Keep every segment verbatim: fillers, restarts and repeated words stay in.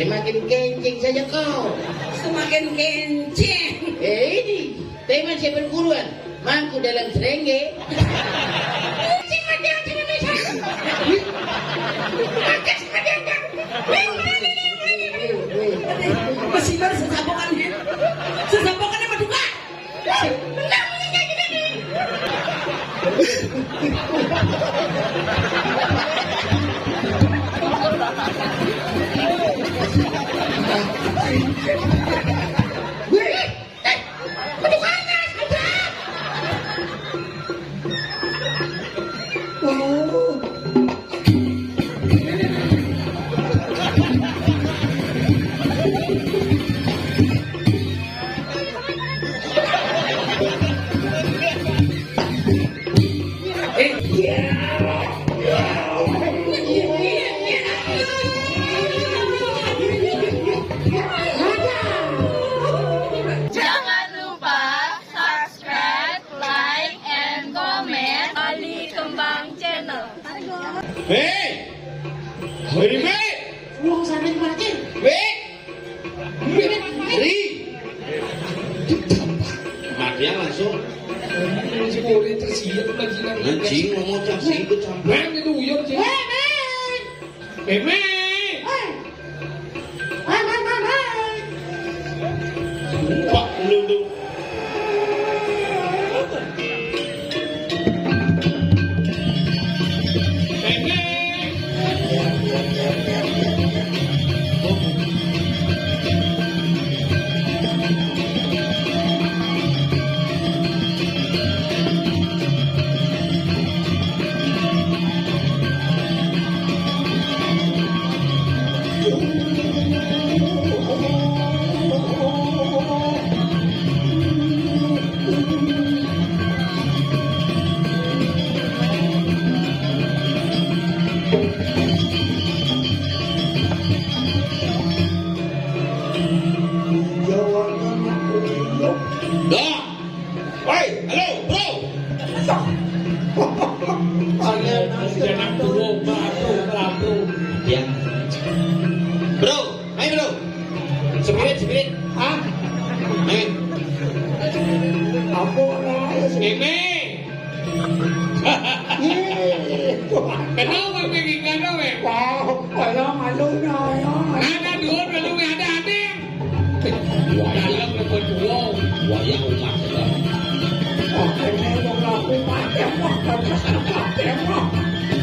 Semakin kencing saja kau. Semakin kencing. Eh, ini, teman saya perguruan, mangku dalam serengge. Kencing mati, kencing mati. Makan sama dia, kan? Masih baru sesapokan, ya? Sesapokan apa juga? Jangan lupa subscribe, like, and comment Bali Kembang Channel. Hei! Hei, Ri! Wong sampe mati. Ri! Ri! Mati langsung. Anjing, ngomong cak sih, ikut sampai. Hei, hei! Hei, hei! Pak Lulu. Dah. Woi, halo, bro. Jangan dulu, bro, bro. Ya. Bro, ayo, bro. Spirit, spirit. Hah? Ayo. Apa, ayo, spirit. Ini. Kenapa begini, kenapa? Wah, ayo, malu, ayo. Ada dua, belum ada, ada. Wayang. Dalam level dua. Wayang umat sekarang. Oh, ini wong laku mati, wah, bagus mati, wah.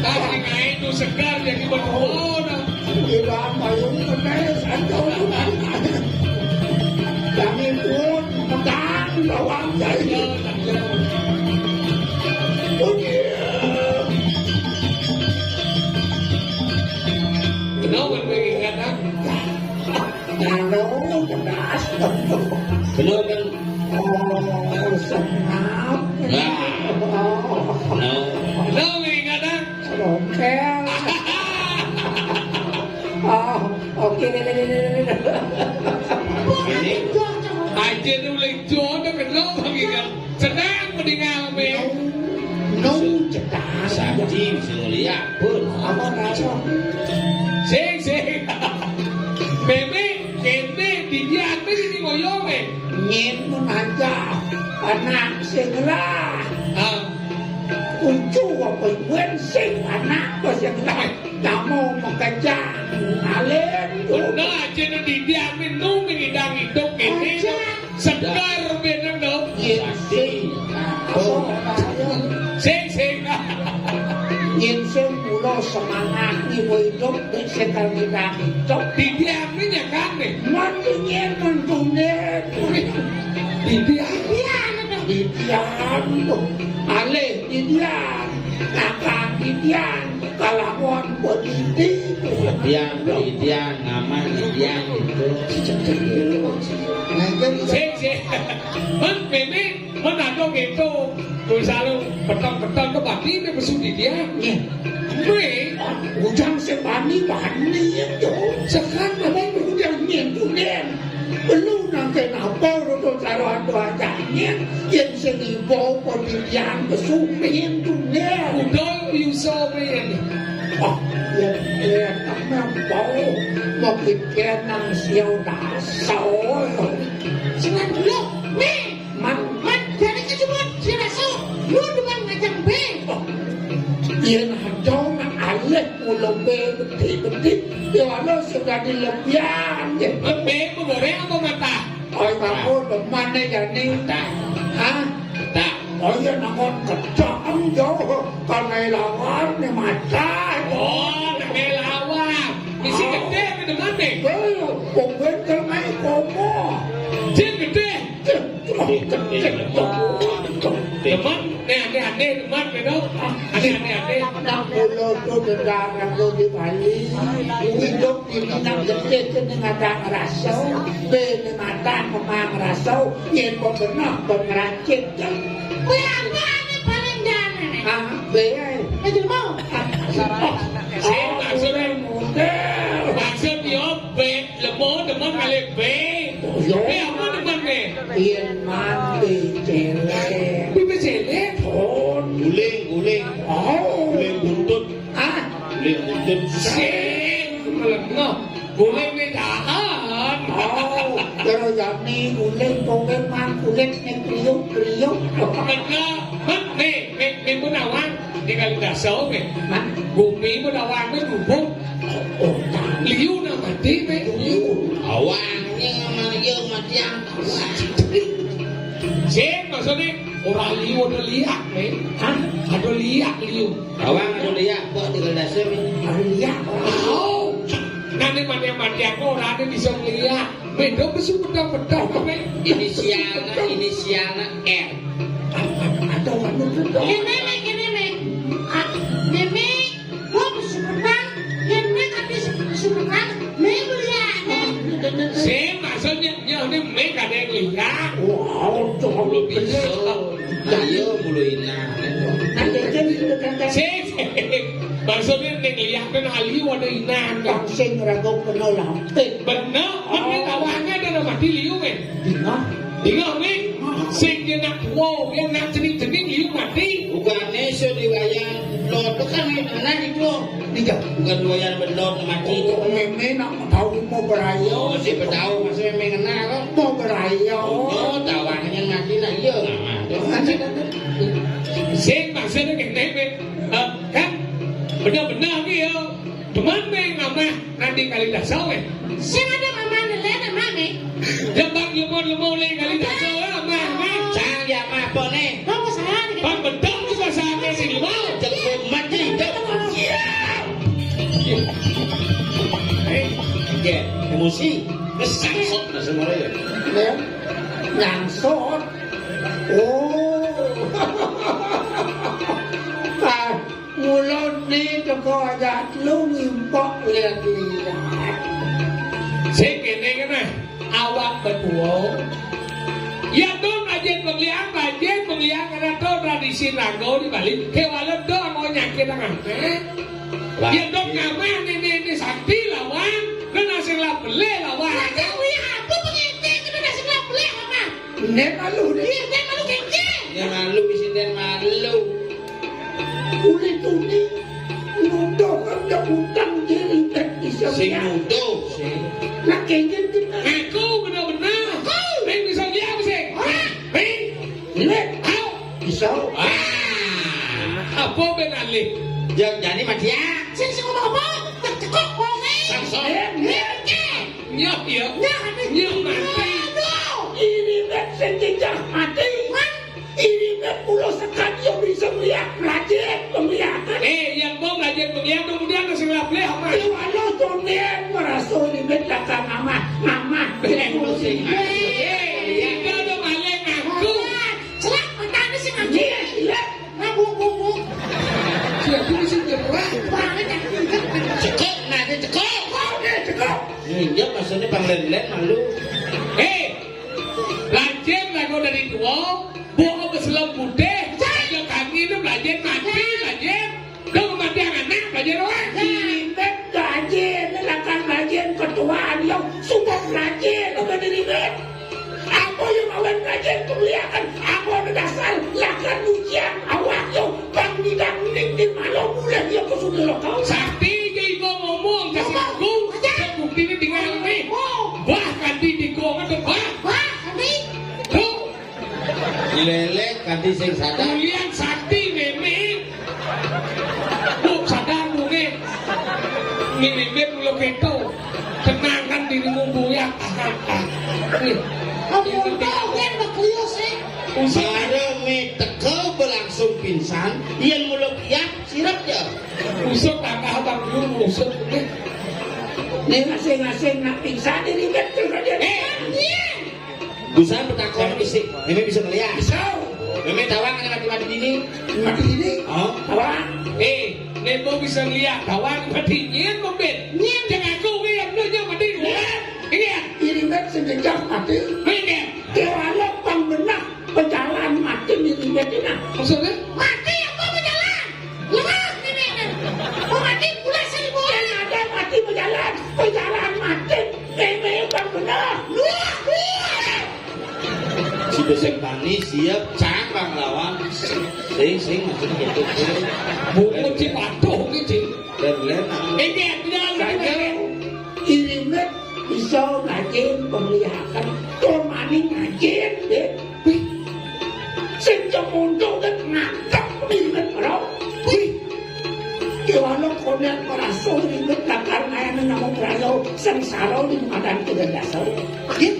Tadi naik tu segar jadi berdua dah. Di bawah payung kena sanjau tu kan. Kami pun petang bawang jaya. Oh, iya. Kenapa lagi kata? Kenapa? Kenapa? Oh, senang. Nah. Oh. Kenapa? Kenapa? Rompel. Oh, oke, deh, deh, deh, deh, deh. Ini. Aja tu boleh jodoh, kenapa lagi kan? Senang mendengar, Ming. No, no, cedak. Sakti, bisa ngeliat pun. Apa, apa? Sing, sing. Meme, kene, didian, ini ngoyo, Ming. Nyen menanjak anak segera. Ah. Kuncu apa ibuan sing anak apa segera. Kamu mengejang. Alen. Benar aja, no, didian, Ming, no, Ming, idang hidup, ini, no. Aja. Segar benang dong. Iya, sing. Oh. Sing, sing. Yen sing kula semangat niku hidup nek segar kita hidup. Didiamin ya kan nih. Mendingin mentunin. Didian. Didian. Didian. Alih didian. Nakal didian. Kalawan pendidik. Didian, didian, ngaman didian gitu. Nah, itu Sing, sing. Men, meme, men ada gitu. Tulisan lu petang-petang ke bati, ini pesu didian. Iya. Me. Ujang sing bani, bani itu. Sekarang apa yang ujang nyentuh, Den? Lu nang kenapa lu tuh taruh ando aja ini? Yang sing ibu pendidian pesu nyentuh, Den. Udah, you saw me ini. Oh, Yén énak nang bau, mau pikiran nang siau dasar. Sing nang dulu, nih, man, man, jadi kejebot, si Rasul, lu dengan ngajak bé. Yén hajau nak alih mula bé betik-betik, ya Allah sudah dilebihan, ya. Bé mau goreng apa matah? Oi, kamu demen nih, jani. Matah. Hah? Matah. Oh iya, nangon kencang jauh. Kalau lawan nih, matah. Oh, nak lawan. Isi gedé, apa demen nih? Eh, kumpul ke mai komo. Jin gedé. Jin gedé. Demen, nih, aneh-aneh, demen, gitu. Aneh-aneh, aneh. Nak pulau tuh dendam yang tuh di Bali. Hidup di Minang gedé, kena ngadang rasa. Bé nih matah, memang rasa. Yén kok benah, kok ngeracik. Kuwi apa ane paling dane, nek? Ah, bé ae. Eh, jelema. Sing maksudé model. Maksud yo bé, lemo demen kali bé. Oh, iya. Bé apa demen, bé? Yén mati célék. Bibit célék? Oh. Guling, guling. Oh. Guling buntut. Ah. Guling buntut. Sing melengah. Guling né dahan. Oh, terus jani guling, kowe mang kulit né kriuk-kriuk. Bener. Hah, né, né, né pun awang tinggal daso, né. Hah? Bumi pun awang, né, gubuk. Oh, oh. Liu nak mati, né. Liu. Awangnya sama liu mati yang awang. Sing, maksudnya, ora liu, ada liak, né. Hah? Ada liak, liu. Awang ada liak, kok tinggal daso, né. Ada liak, oh. Tahu. Nanti mati-mati aku, ora ada bisa ngeliat. Beda besu pedang-pedang, né. Inisialnya, inisialnya R. Ada, ada, ada, ada. Kéné, Mek, kéné, Mek. Ah, Mémé, gua besukuran, kéné tapi besukuran, Mé mulia, Mé. Sing, maksudnya, nyoh né Mé kadang lihat. Wow, cok. Belum bisa. Ayo, mulu inah. Nah, jadi, jadi, jadi. Sing, sing. Maksudnya, ning lihat kan ahli wadah inah. Yang sing ragu kena lampir. Bener, kan awangnya ada mati liu, Mé. Dina. Dina, Mé. Sing dia nak tua, dia nak jening-jening liu mati. Bukannya iso diwayang lot, kan main anak itu. Iya. Bukan diwayang belot mati itu. Oh, Mémé nak tahu mau berayo. Oh, siapa tahu, maksudnya Mémé kenal, kok. Mau berayo. Oh, tawannya mati lah, iya, nggak mati. Sing, maksudnya kéné, Mé. Eh, kan? Bener-bener nih, ya. Cuman, Mé, ngamah. Nanti kali dah sawé. Sing ada mama nelen sama Mé. Jebak nyebut lemau lé kali dah sawé, mah, mah. Sang ya mah apa né? Kamu salah nih. Bang betul tuh bahasa Mé sing lemau. Cukup mati, cukup. Eh, iya, emosi. Kesangsot lah semua ya. Ya, nyangsot. Oh. Ah, Mula né teka ayat lu ngimpok liat-liat. Sing kéné kéné, awak betuwa. Ya, to, rajin pengliang, rajin pengliang, karena to tradisi nanggo di Bali. Kéwala to mau nyakit tangan. Lah, ya, to, iya. Ngamah né, né, né sakti lawan, né nasing lah belih lawan. Lah, kuwi apa pengenté, né nasing lah belih, apa? Né malu, né. Iya, né malu kéngkén. Né malu, isi né malu. Uli tuni nuduh kerja utang diri tak bisa. Sing bayar. Nuduh, sing. Nak kéngkén kita. Aku benar-benar. Aku. Ning bisa lihat, sing. Hah? Ning. Ning. Au. Bisa. Ah. Apa ben alih? Ya, jadi mati ya. Sing, sing ngomong apa? Tak cekok wongé. Sang, sang. Ning. Ning. Nyah, ya. Nyah, ning. Nyah mati. Aduh. Ini ben sing cicah mati. Wan. Ini kan pulau sekat yang bisa melihat, rajin penglihatan. Eh, yang mau rajin penglihatan, kemudian masih ngelap-lep, Mas. Di walau tunden merasa ribet belakang mamah, mamah, emosi. Eh, iya, udah balik ngaku. Celak, matanya sih ngaku. Iya, iya. Ngaku, ngaku. Siapa sih nyerah? Balik ngaku. Cekok, nah, dia cekok. Oh, dia cekok. Iya, maksudnya panglen-len malu. Eh, Lajeng lagu dari dua, buah beselam putih, aja kami itu lajeng mati, lajeng. Udah kematian anak, lajeng doang. Ribet lajeng, lakan lajeng ketuaan, yang sudah lajeng, udah diribet. Apa yang awan lajeng kemuliaan, apa ada dasar, lakan ujian, awak yo, bang nidang ning di malam mulai yo kesudah lokal. Sakti, Ati sing sadar. Ulian sakti, Mémé. Bu, sadar, Bu, nggih. Mirip-mirip mula kéto. Tenangkan dirimu, Bu, ya. Ah, ah, ah. Nih. Aduh, untung, untung, kan baklius, eh. Usut. Baru mé teka berlangsung pingsan, yén mula kiat, sirep ya. Usut, tangkah abang dulu, usut. Nih, masing-masing nak pingsan, diri kan terus aja. Eh. Iya. Busan petakon mesti, ini bisa ngeliat. Bisa. Ini tawang ini mati-mati ini. Mati ini? Oh. Tawang. Eh, Nebo bisa ngeliat. Tawang mati nyén, mungkin. Nyén. Jangan aku, ini yang dulu mati. Iya. Ini ya. Ini kan sejejak mati. Ini ya. Dia walau pang benar pejalan mati di dunia ini. Maksudnya? Mati apa pejalan? Lemah ini. Mau mati pula seribu. Yang ada mati pejalan. Pejalan mati. Ini pang benar. Luar, luar. Si besek bani siap cang bang lawan. Sing, sing, maksudnya gitu. Buku cipatuh gitu. Dan lain. Ini yang bilang. Saja. Irimet bisa ngajin pemeliharaan. Tuh maning ngajin, deh. Wih. Sing cemuntuk dan ngantek irimet, bro. Wih. Kéwala koné merasa irimet lakar ngayana nama merasa sengsara di madan tiga dasar. Wih.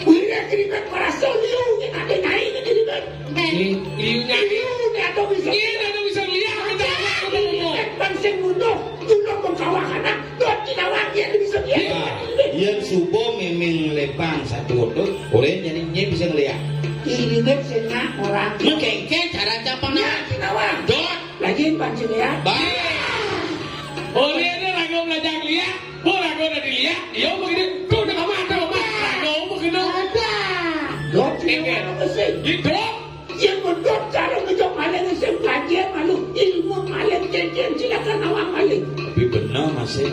Wih, irimet merasa liu, yang ada naik ke irimet. Nih, liunya. Liu, nih, ada bisa. Iya, ada bisa lihat, kita lihat, kita ngomong. Kan sing mundur, mundur mengkawah anak. Dot kinawang yén bisa dia. Nah, yén suba mémé nglébang satu otot, orén jani nyé bisa ngeliat. Ini kan sing nak orang. Mengkengke cara capang. Ya, kinawang. Dot. Lagi pancing ya. Bah. Orén ada ragu belajar lihat, bu ragu ada dilihat, iya begini, tuh udah kamu ada, Mas. Ragu begini. Ada. Dot kinawang apa sih? Gitu. Yén medot cara ngejok maling sing kajian malu ilmu maling cécén silakan awak maling. Tapi bener masih.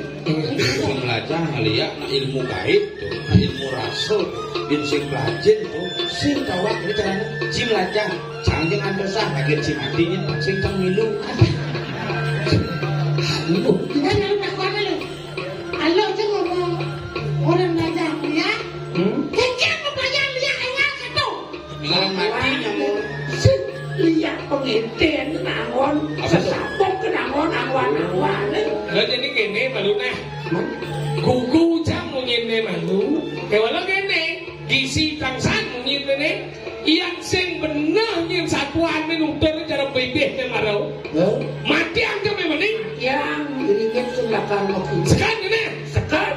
Sing lajah ngeliat nak ilmu gaib tuh, nak ilmu rasul, bin sing pelajin tuh, sing tawak ini caranya, sing lajah, canggih antar sah, lagi sing hatinya, sing tang milu. Aduh. Kita nyari nak mana lu? Alo, cuma mau orang belajar lihat. Hmm? Kengkeng mau belajar lihat, enggak satu. Bilang mati nyamuk. Sing liak pengénten nangon, apa tuh? Sesapok ke nangon, angwan-angwan, eh. Lah, jadi kéné malu nah. Hmm? Gugu cang mungkin né malu. Kéwala kéné, gisi tangsan mungkin né. Yang sing bener nyén satuan né nutur cara bébéh né marau. Hah? Mati angka memang nih. Yang ringgit sing lakar ngopi. Sekan ini. Sekan.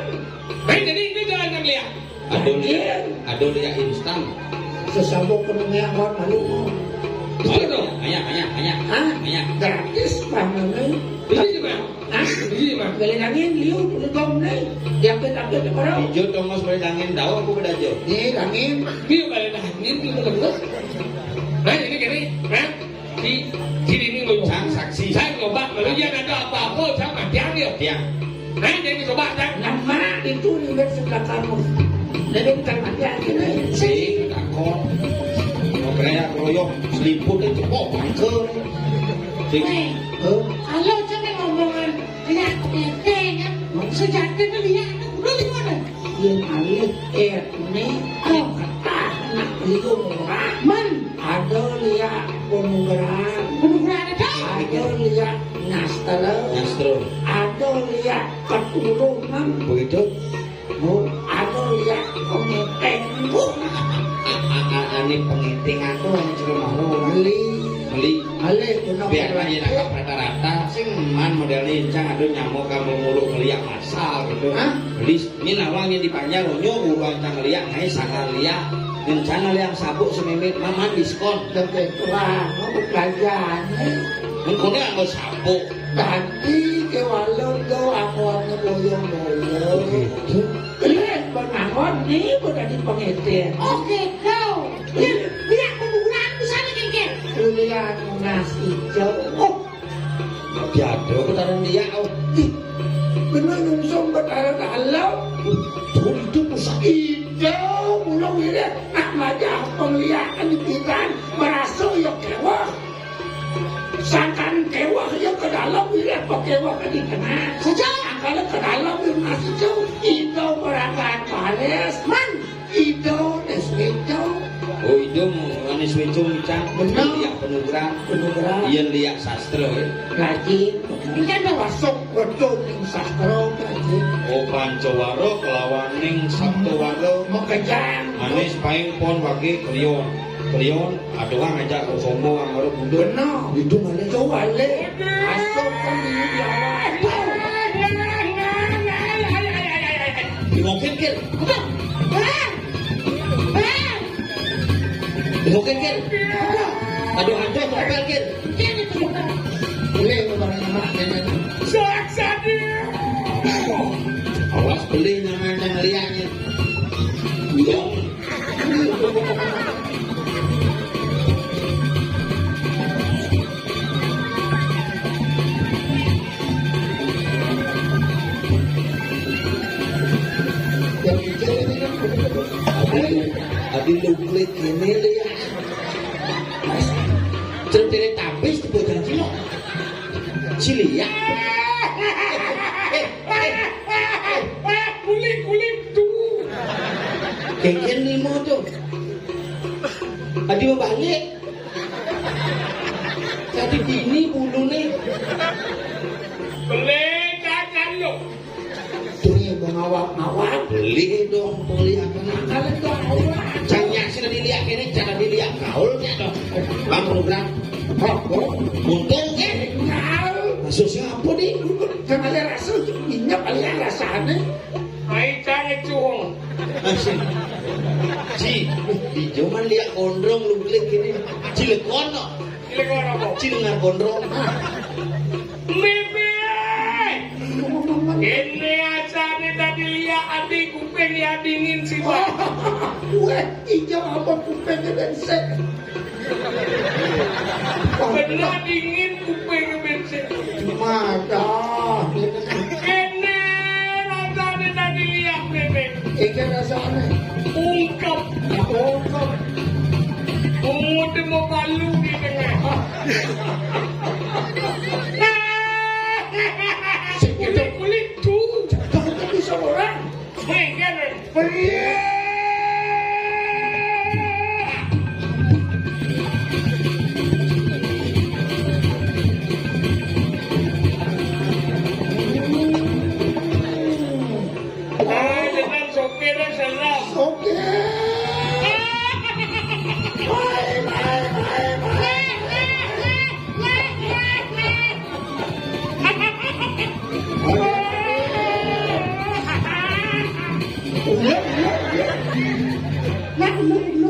Baik, jadi ini jalan yang lihat. Aduh, iya. Aduh, ya instan. Sesabuk penuh minyak, Wan, malu. Betul dong. Banyak, banyak, banyak. Hah? Banyak. Gratis, Bang, ini. Bisa juga. Hah? Bisa juga. Beli angin, liu, udah dong, nih. Diapit-apit, orang. Hijau, tongos, beli angin, daun, aku beda aja. Nih, angin. Dia beli angin, gitu, terus. Nah, ini gini, nah. Di, di ini ngoyo. Sang saksi. Saya nyoba, kalau dia ada apa-apa, saya mati dia. Iya. Nah, jadi coba, Cang. Nama itu liwat sebelah kamu. Jadi bukan mati aja, nih. Si, takut. Mau kayak keroyok, seliput itu, oh, bangker. Si. Weh, halo, coba ngomongan. Lihat, ya, ya. Sejati itu lihat, itu dulu di mana? Yén alih étné, oh, ketah nak liu murah. Men. Ada liak penugrahan. Penugrahan ada? Ada liak nyastra. Nyastra. Ada liak keturunan. Begitu. Oh, ada liak pengéting. A-, a-, a-, ané pengéting tuh yang cuma mau beli. Beli. Alih, guna biar aja nangkap rata-rata. Sing man modélné incang ada nyamuk kamu mulu ngeliak masal gitu. Hah? Beli. Ini nawang yang di Banjar, unyu, urang cang liak, naik sangat liak. Rencana liak sabuk semimit, maman diskon. Lebih kurang, aku belanjaan. Mengkono anggo sabuk. Tadi ke walon do, aku hanya boyong-boyong. Begitu. Eh, benangon nih, udah di pengéting. Oke, kau. Lihat, lihat kuburan di sana, Kengkeng. Kuliah Monas Ijo. Oh, Tiada Betara liak, oh. Ih, bener nyungsung Betara dalam. Betul itu pusat. Ida, mula wirid, nak majah pengliakan di pidan, merasa ya kéweh. Sangkan kéweh ya ke dalam, wirid apa kéweh ke di tengah. Saja. Angkala ke dalam, wirid masih jauh. Ida berangkat baris. Man. Ida, Nes Ida. Oh, Ida, Manis Wécung Icang, bener. Liak Penugrah. Penugrah. Yén liak sastra, ya. Kaji. Ini kan ada masuk, betul, ning sastra, kaji. Oh, Pancawara kelawaning Saptawara. Makejang. Manis paing pon wage Kliwon. Kliwon, aduh, ngajak sombong, anggur budul. Bener. Itu malah. Coba, Le. Masuk kan ini di awal. Tuh. Mungkin, Kil. Apa? Apa? Oke, Kil. Aduh, aduh, topel, Kil. Boleh, Bapak Nyaman, ya, ya. Awas, beli nyaman yang liangnya. Iya. Adi, adi lu klik ini, lihat. Terus dari tabis tuh bocah cilok. Cili ya. Eh, eh, eh, eh, kulit-kulit tuh. Kengken limo tuh. Adi mau balik. Tadi bini bulu nih. Beli kacang lo. Tuh, ya, mau ngawak-ngawak. Beli dong, beli apa? Nah, kalian tuh ngawak. Jangan sih dilihat ini, jangan dilihat gaul ya dong. Bang program. Oh, oh. Untung ya. Maksud siapa nih? Kan ada rasa minyak, ada rasanya. Ai cari cuwung. Asik. Ci, di zaman lihat gondrong lu beli gini. Cilekono. Cilekono apa? Cilengar gondrong. Mimpi! Ini acarane tadi liak adi kuping ya dingin sih, Pak. Weh, ijo apa kupingnya dan sek. Bener dingin kupingnya ben sek. Mata. Ini rasane tadi liak bebek. Iki rasane. Ungkep. Ungkep. Ungkep mau palu di tengah. Kulit-kulit tuh. Jangan bisa orang. Weh, kan? Pergi. Ah, dengan sopirnya serem. Sopir. Bye, bye, bye, bye. Iya, iya, iya. Nah, lu, lu.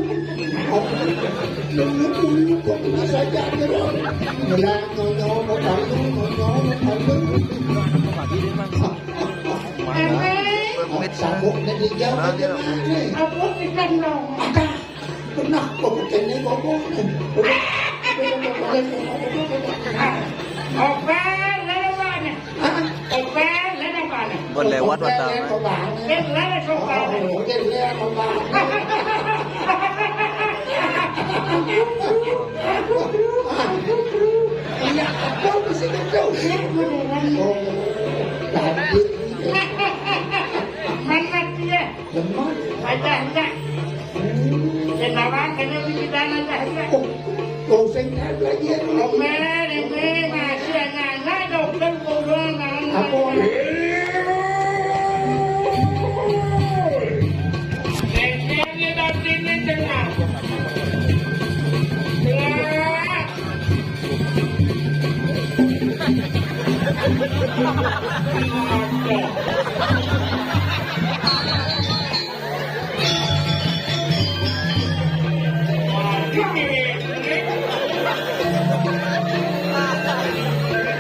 Lu, lu, lu, kok bisa jadi, lu? Bilang, nyonya, mau tahu, nyonya, mau tahu. Mana? Sabuknya di jam. Mana dia? Apa ikan dong? Ada. Pernah kok kene kok. Open, lewat mana? Hah? Open, lewat mana? Buat lewat mata. Open, lewat mana? Open, lewat mana? Oh, open, lewat mana? Iya, apa mesti gitu? Oh, tadi. Mana dia? Lemah. Wajahnya. Kenapa? Kena pikiran wajahnya. Oh, oh, sing kan lagi ya. Open, ini masih anak-anak, dokter, buruan, anak-anak. Apa? Lehernya dan ini tengah. Tengah.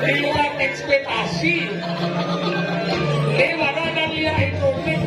Di luar ekspektasi. Ini mana ada lihat itu nih.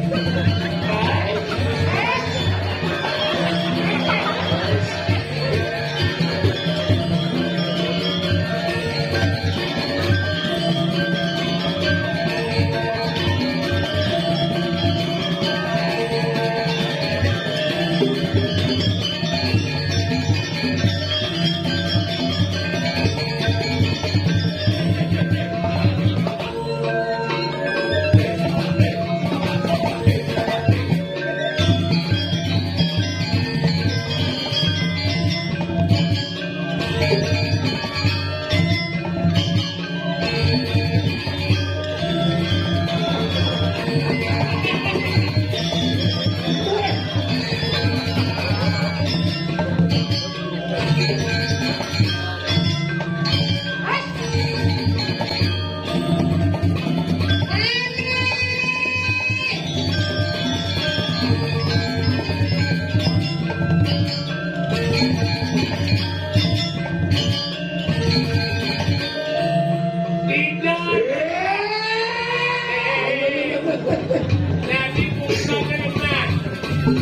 Eh,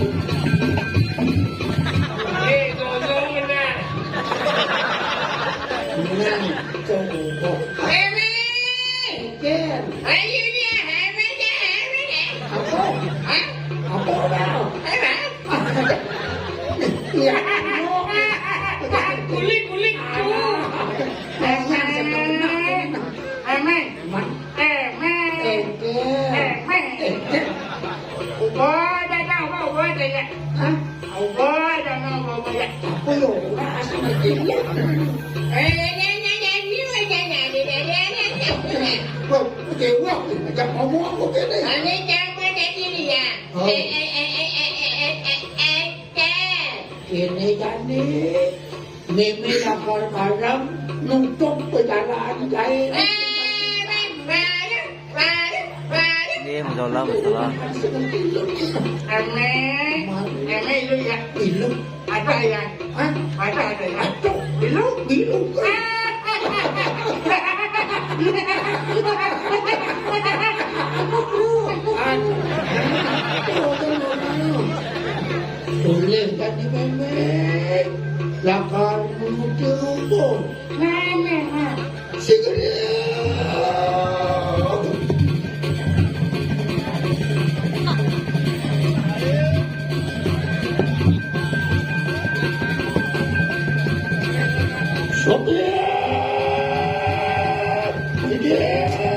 gosong benar. Menang, coba. Emi! Ken. Ayo dia, Emi, Emi, Emi. Apa? Hah? Apa kau? Emi? Ya. Kulit, kulit. Emi, Emi. Emi. Emi. Emi. Emi. Uba dada, uba, uba dada. Hah? Uba dada, uba, uba dada. Apa lo? Ora asal dia. Eh, ya, ya, ya, ya, ya, ya, ya, ya, ya, ya. Wah, dewa, ajak ngomong aku kene. Ane jangan jadi dia. Oh. Eh, eh, eh, eh, eh, eh, eh, eh, eh, eh. Kene jane. Meme lakar bareng nutup pejalan gae. Eh, bareng, bareng, bareng. Nggih, masalah, masalah. Eme, eme ilu ya. Ilu. Ada ya. Hah? Ada, ada ya. Aduh, ilu, ilu. Aduh. Boleh kan di meme? Lakar menuju lumpur. Meme, ha. Segera. Sopir. Segera.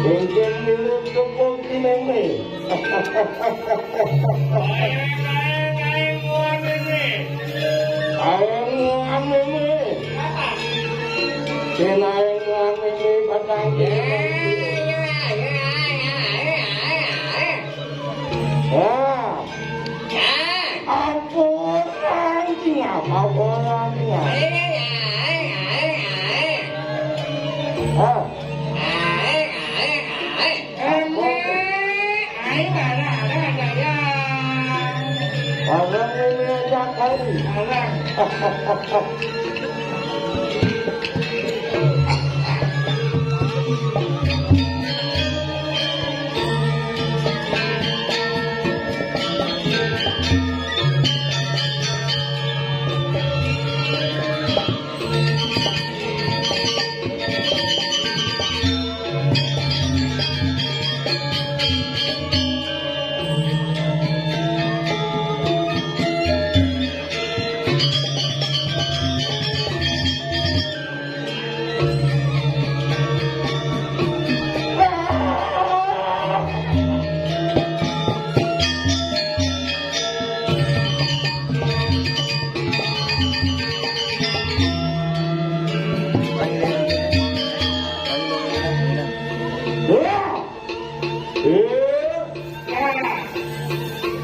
Mungkin mirip tepung meme. Aeng, aeng, aeng, muan meme. Aeng, muan meme. Sing aeng, muan meme, padang. Ya, ya, ya, ya, ya, ya, ya. Wah. Ampun, anjing, apa orang ya? Hah? Ampun. Orang ini aja kali.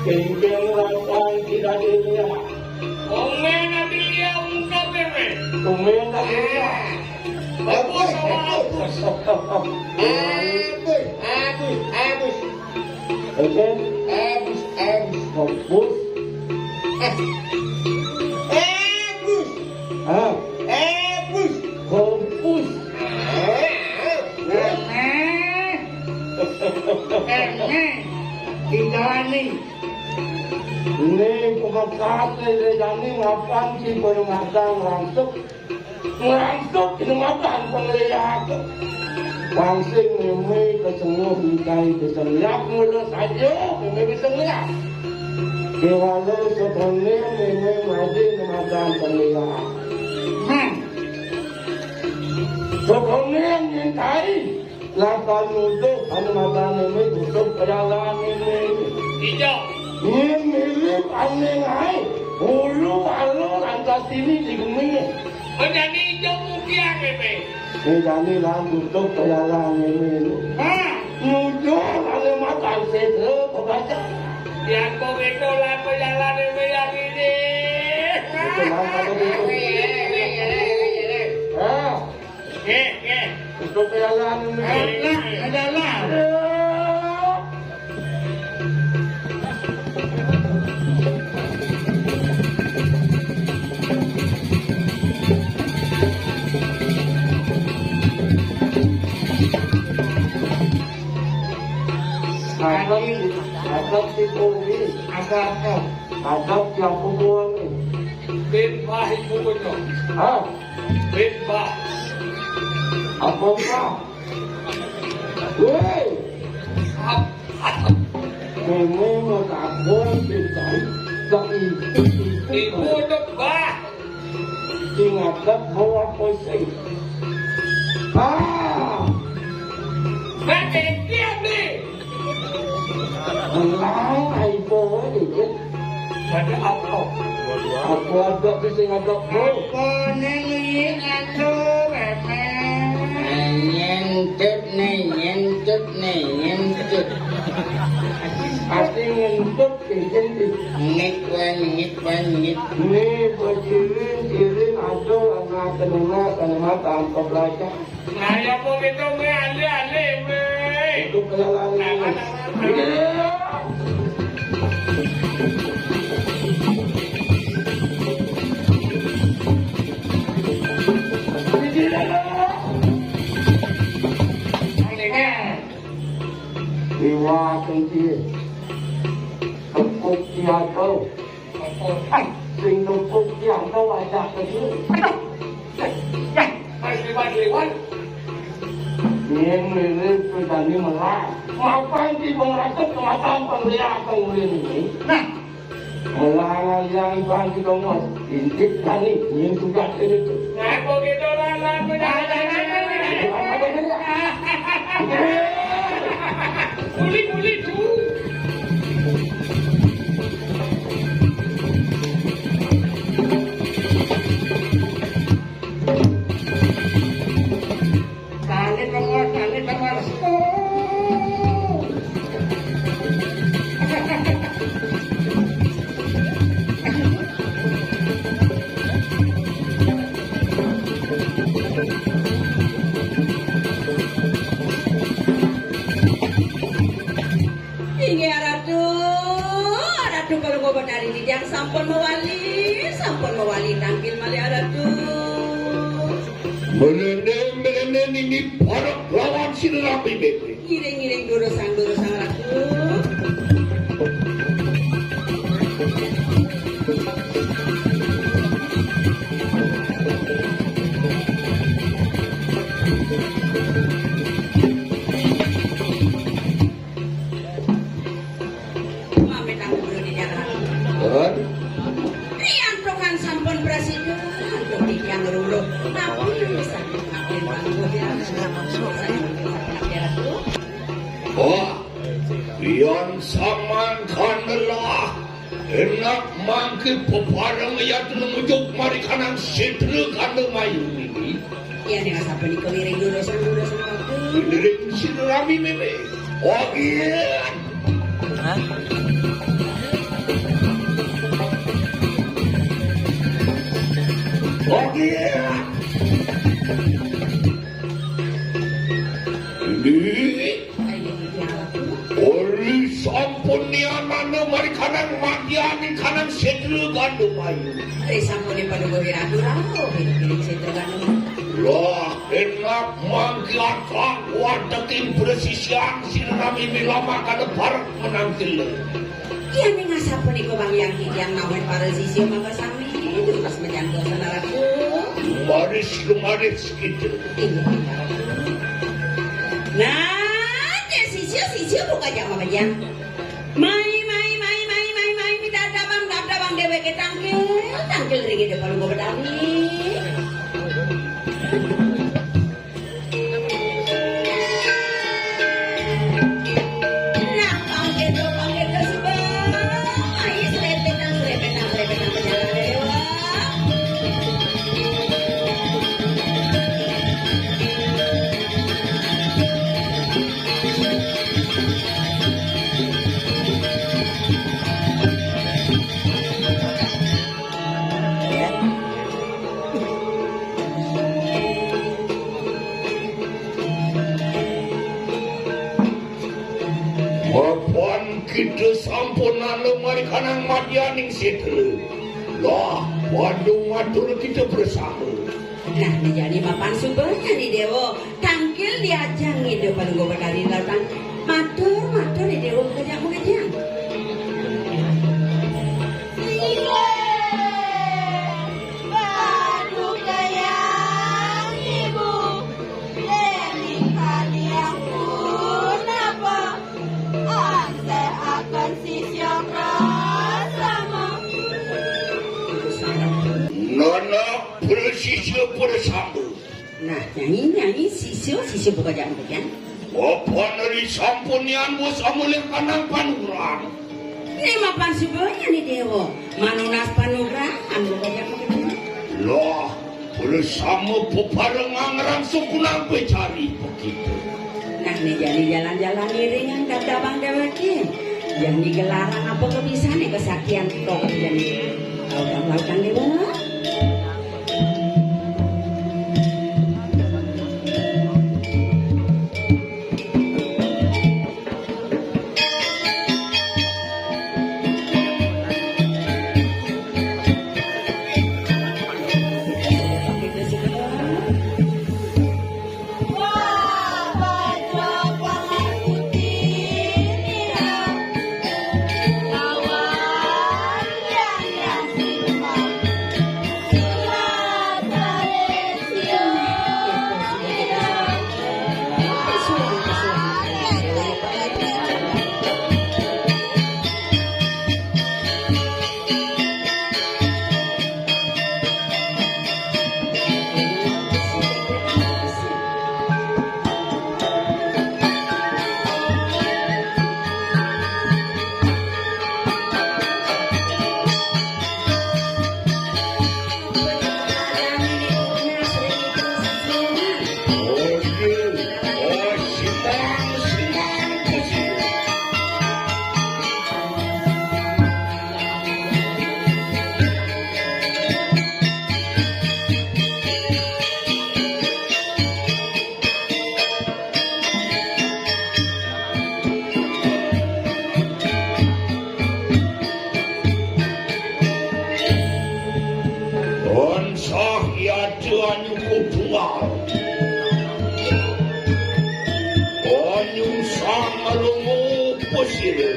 Kengkeng rakan tidak dilihat. Omen ati liya ungkap, Meme. Omen ati liya. Bagus, bagus. Bagus, bagus, bagus. Oke. Bagus, bagus. Bagus. Eh. Bagus. Hah? Bagus. Bagus. Eh, eh. Eh, eh. Dijalani. Né pemekate lé jani mapan ki penematang langsung. Langsung penematang pengliak. Langsung mémé kesenguh ngintai kesengliak mula saja mémé kesengliak. Kewala sekoné mémé maju penematang pengliak. Hmm. Sekoné ngintai. Laban nuduh anu matané mé tutup pejalan ini. Ijo. Ini mirip ané ngaé. Hulu alur antas ini di gumi. Menjadi ijo mukian ini. Ini jani lan tutup pejalan ini. Hah? Nuduh anu matan sedra pembaca. Yang kok itu lah pejalan ini yang ini. Itu lah kata itu. Hah? Nggih, nggih. Untuk jalan ini. Enak, jalan. Ada, ada si Puri, ada apa? Ada siapa tuan ni? Bin Wahid Bukunya. Hah? Bebas. Apa kah? Woi. Ap-, ap-, Ini mau kabur kita. Tak itu, itu. Ibu udah bah. Ingat tak bawa pusing. Ah. Baik, dia ni. Tenang, ai boy. Ada apa? Aku ada di sini ada boy. Apa nih, Ning? Aduh, Remeh. Ngentut nih, ngentut nih, ngentut. Pasti ngentut, izin di. Ngit, wan, ngit, wan, ngit. Nih, berkirim, kirim, aduh, anak, anak, anak, tanpa belajar. Nah, ya, mau gitu, mau alih-alih, weh. Itu perjalanan. Nah, nah, nah, nah. Iya. Iya. Iwa, tengki. Tepuk tiada. Sing numpuk tiang tau ajak ke dia. Aduh. Mas Iwan, Iwan. Yen lele petani melah. Mapan di pengrasuk kematan pengliak pengulir ini. Nah. Melah yang Iwan kita mas. Intik tani. Yen sudah itu. Ngaku gitu lah, lah. Muli, muli, tuh. Salib nomor, salib nomor. Oh. Inggih, Ratu, Ratu, kalau bawa dari titiang sampun mawali, sampun mawali tangkil malih, Ratu. Melene, melene nini para lawan sira rapi bebe. Ngiring-ngiring durusang-durusang, Ratu. Pamit aku dulu di jalan. Pun. Riantukan sampun prasida, antuk titiang ngruluk. Ampun, sakit makin pangguh ya. Saya mungkin sakit ya, Ratu. Oh, yan samangkan lelah. Enak mangke pepareng yatra nujuk marikanang setra kanda mayu niki. Iya, ning sapunika wiring durusang-durusang waktu. Wiring sing rami meme. Ogian. Hah? Ogian. Ini. Ayo, iya, waktu. Uli sampun nianana marikanang madyaning kanang setra gandum ayu. Ri sampune padungo wiratu rauh, piring-piring setra gandum. Lah, enak manggiatang wateking presisian sinami milama kada parek menang tila. Iya, ning asa Punika bang yang titiang mawen para sisya mangga sami tuntas menyang dasa naraku. Baris lumaris kita. Inggih, Ratu. Nah, ya sisya, sisya buka jam apa jam? Mai, mai, mai, mai, mai, mai, midadabang, dadabang deweke tangkil, tangkil ring Ida Palungguh Betari. Nah, pangketa, pangketa suba. Ayo, srepetan, srepetan, srepetan, pejalan dewa. Mapan kita sampun nanda marikanang madyaning setra. Lah, padung matur kita bersama. Nah, jani mapan suba nyai Dewa. Tangkil diajang Ida Palungguh Betari latang. Matur, matur, Ida Dewa, makejang, makejang. Inggih, padukayang Ibu, dening kalian punapa? Anseh akan sisya prasama. Nana, para sisya prasama. Nah, nyai, nyai, sisya, sisya buka jam bukan? Bapak nari sampun nian bos amulih kanang panugrahan. Ni mapan suba nyai Dewa, manunas panugrahan buka jam bukan? Lah, bersama peparengang rang sukunang pecari begitu. Nah, ni jani jalan-jalan iringan dadabang deweke. Jani gelaran apa kebisan ni kesaktian tok jani. Lautan-lautan dewa. Tansah yata anyukup tunggal. Anyung sang alungu pasira.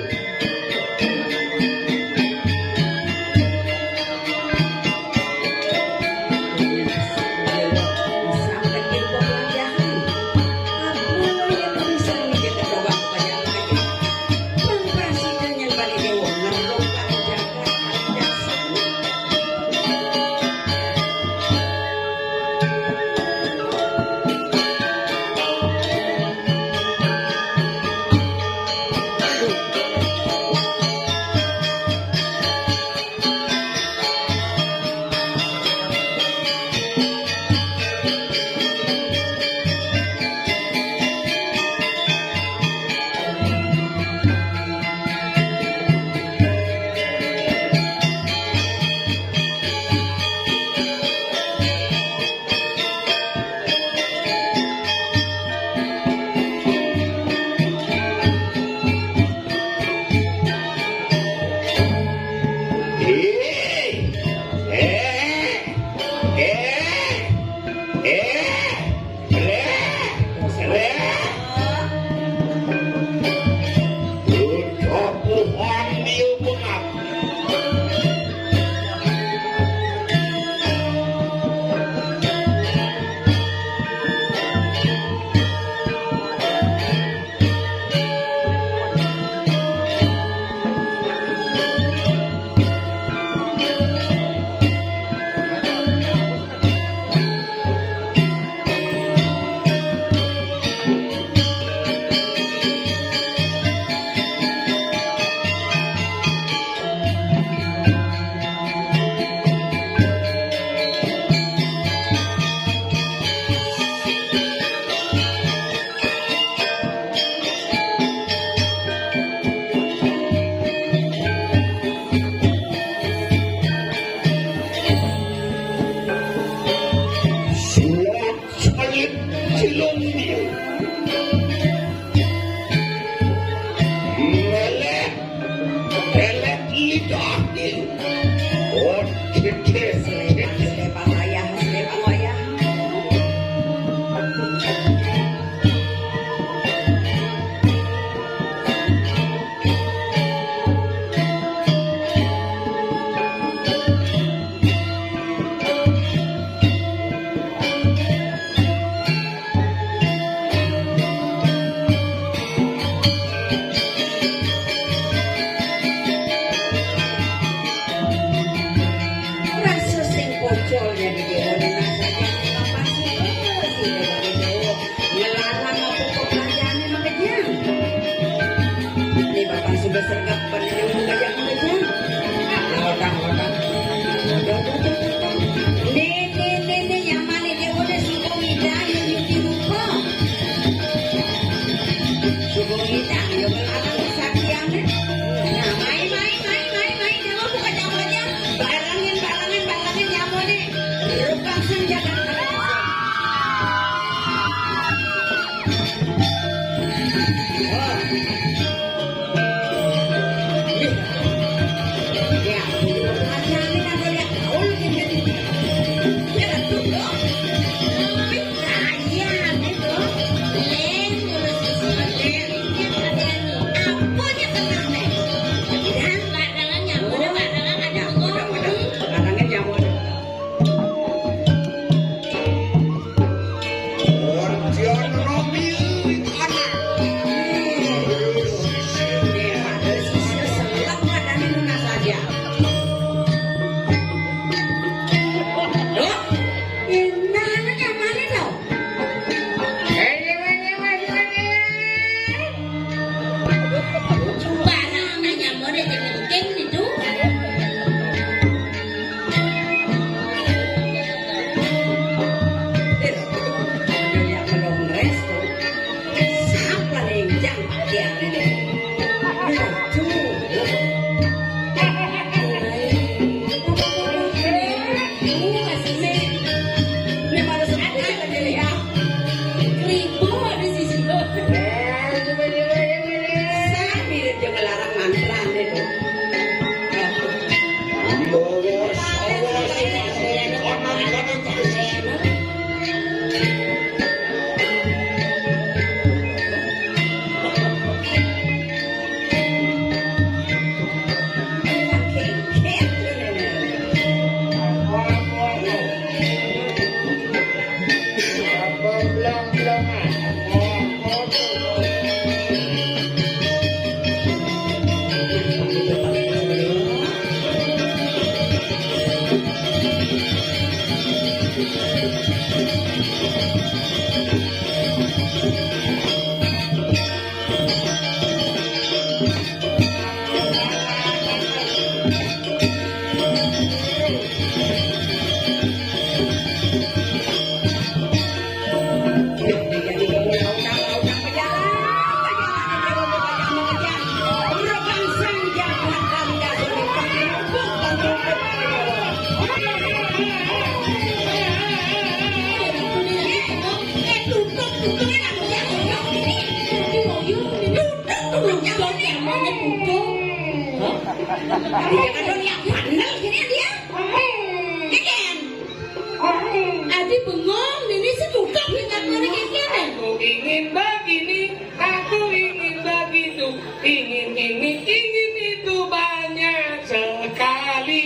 Adi bengong, ini sih tutup, ingat mana kene. Aku ingin begini, aku ingin begitu, ingin ini, ingin itu banyak sekali.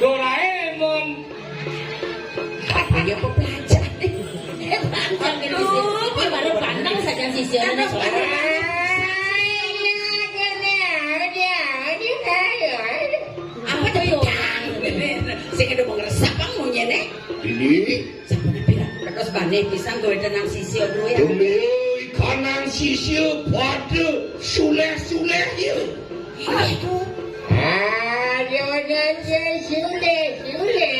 Doraemon. Apa ya, apa belajar? Aduh, baru pandang saja sisi orang. Apa tuh yo? Sing ada mau ngeresap bang maunya nih. Ini. Siapa nih pira? Terus bane pisang gue tenang sisi dulu ya. Demi kanang sisi pada suleh-suleh ya. Aduh. Ah, dia macam dia sule, sule.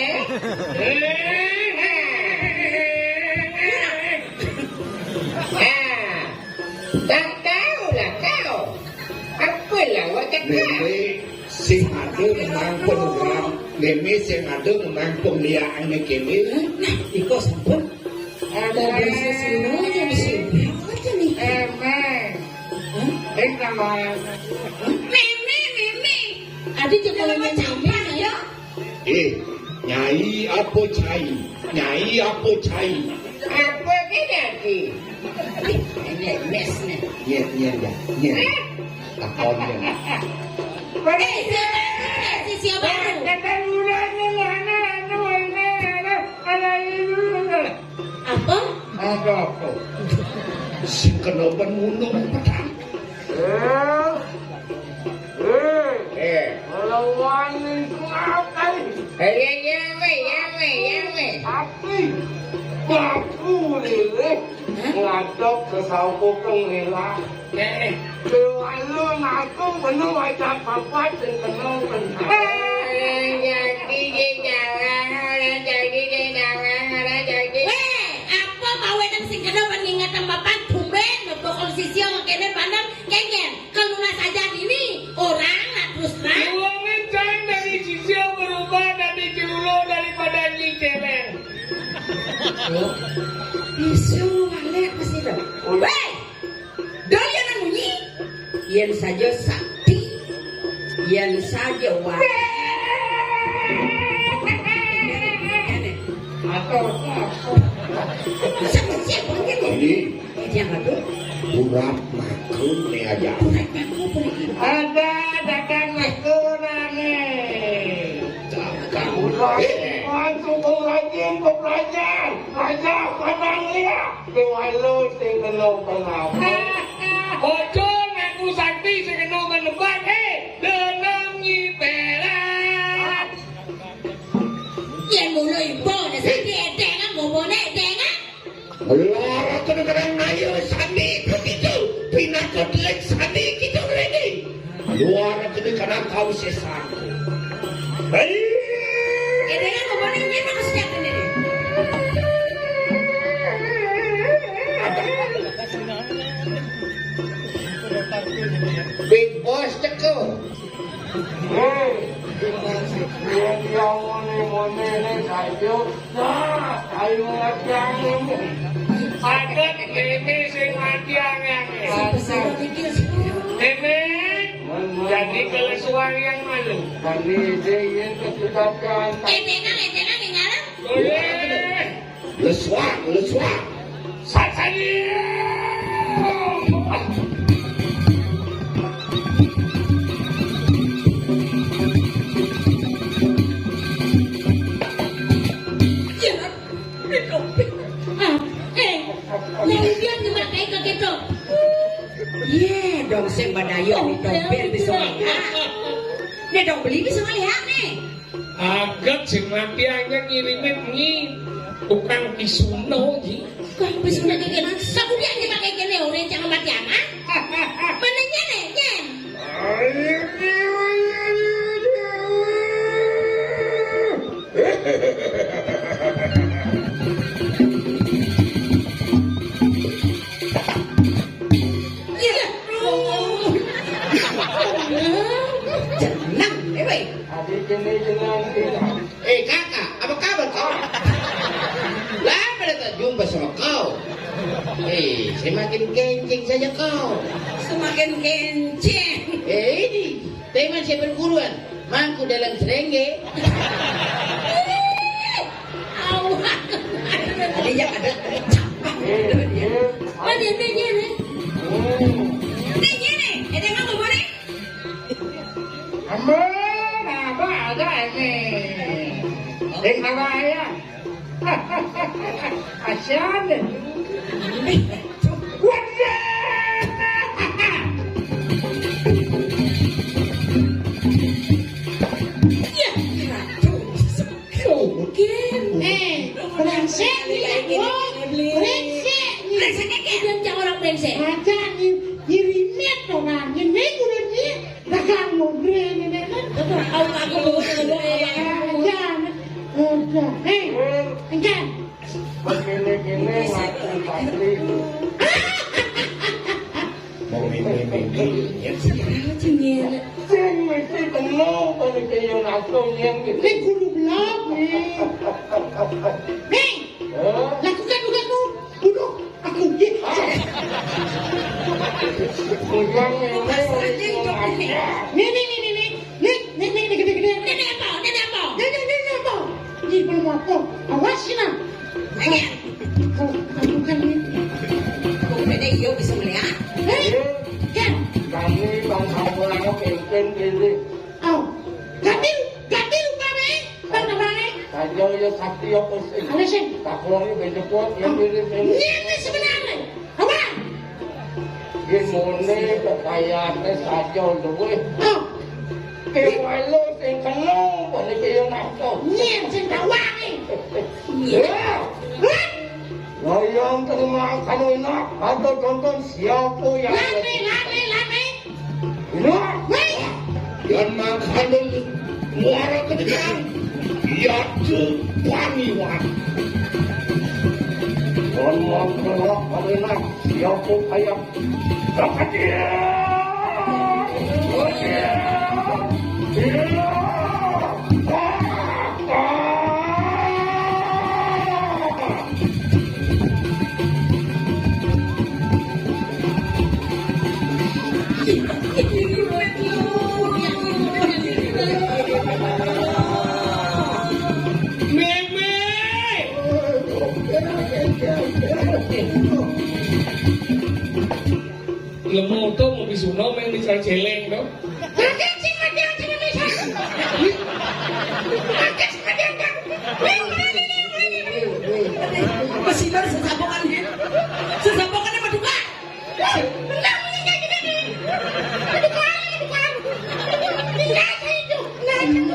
Ah, tak tahulah kau. Apalah awak cakap? Nenek sing ada memang program. Nenek sing ada memang pemeliharaan kene. Nah, iko sampun. Ada sesuluhnya di sini. Apa nih? Emang. Hah? Eh, nama. Meme, meme. Adi cuma ngomong meme ya. Eh, nyai apa cai? Nyai apa cai? Apa ke nyai? Ini mes nih. Nyet, nyet ya. Nyet. Takon ya. Eh, siapa? Eh, si siapa? Kata udah nih, anak, anak, anak, anak, anak, anak. Apa? Ada apa? Sing kena ban munung petang. Eh. Eh. Eh. Kalau wani ngapain? Eh, ya, ya, weh, ya, weh, ya, weh. Api. Bapu lele. Hah? Ngadep ke sawo kuping lele. Eh. Dewa lu ngaku bener wajah papat sing kena kena. Orang jadi dia nyala, orang jadi dia nyala, orang jadi. Weh, apa mau nang sing kena mengingat sama papat tumben, pokok sisi orang kene pandang kengken. Kalau lah saja ini orang nak terus terang. Ruangan kan dari sisi berubah dari dulu daripada nyi celeng. Isu mana masih dong. Weh. Dol yen nang munyi, yen saja sakti, yen saja wa-, Atau siapa ini? Ini. Ini yang aduh. Urat maku ni aja. Urat maku apa lagi? Ada dagang kurang eh. Dagang. Urat, eh. Masuk urajin, pelajar, raja, padang liat. Dewa lu sing kena pengamat. Bocor ngaku sakti sing kena menebat, eh, denam nyipelan. Yen mula ibu ada sakti edengan, bobone edengan. Lara kena kadang ayo sandi begitu, pinaka delik sandi kita berani. Luar kene kadang kau sesat. Hei. Ini kan ngomongnya ini maksudnya apa nih? Big Boss teko. Hei. Yang mone-mone ini saja. Nah, ayo latihan ini. Adat ini sing latihan yang ini. Ini jadi kalau suara yang malu. Kami ide yang kesudahan. Edengan, edengan, edengan. Boleh. Lesuang, lesuang. Satani. Iya. Ah, eh, yang dia nyemak kayak ke kita. Iya dong, sing badayo nih dong, biar bisa melihat. Nih dong, beli bisa melihat nih. Agat sing mati aja ngirimin nyi tukang pisuno ji. Tukang pisuno kayak gini. Sabu dia aja pakai gini, orang jangan mati aman. Mana nyene, nyen? Iya. Jenang, eh, weh. Adi jenang, jenang, jenang. Eh, kakak, apa kabar kau? Lama dah tak jumpa sama kau. Eh, semakin kenceng saja kau. Semakin kenceng. Eh, ini teman saya perguruan, mangku dalam serengge. Awak. Ada yang ada. Mana dia, dia, dia? Mana dia, dia? Ini, ini. Ada yang apa, mana? Ambo, apa ada ini? Eh, apa ya? Kasihan deh. Waduh. Iya, Oke. Eh, brengsek nih, ya, Bos. Brengsek nih. Brengseknya kayak dia, cak orang brengsek. Aja nih, dirimet orang. Ini udah nih, dagang modre ini, kan. Tahu aku mau ngomong apa? Aja. Udah. Eh, enggak. Begini-gini ngaku pabrik. Mau mimpi-mimpi, ya. Sing mesti kena pada kaya ngaku yang gitu. Ini kudu belak, nih. Nih, hah? Lakukan tugasmu. Duduk, aku gitu. Bukan ini, ini. Nih, nih, nih, nih, nih. Nih, nih, nih, nih, gede-gede. Ini apa? Ini apa? Ini, ini, ini apa? Ini belum apa? Awas, sih, nah. Ayo. Oh, bukan ini. Bukannya iya bisa melihat. Hei, kan? Kami bangsa orang kengkeng gini. Oh, ganti, ganti lupa, Bang. Bang, apa, Bang? Saja ya sakti ya pusing. Ada sih. Tak kurangnya beda kuat ya, oh, diri, diri. Ini, ini sebenarnya. Apa? Gimana kekayaan saja luwih. Oh. Kewalo sing kena, boleh kaya nafsu. Nyén sing tak wangi. Ya. Hah? Loyong terima kanu enak, atau tonton siapa yang lami, lami, lami. Enak. Wih. Dan makanan muara ketiga, yaitu paniwan. Dan makanan enak, siapa kayak Lemu to mau bisuna main di celeng to. Makan sing makan sing bisa. Makan sing makan. Apa sih, Bang, sesapokan dia? Sesapokan apa tukang? Benar, benar, benar, benar. Tukang, tukang. Benar, itu. Benar, itu. Benar, itu.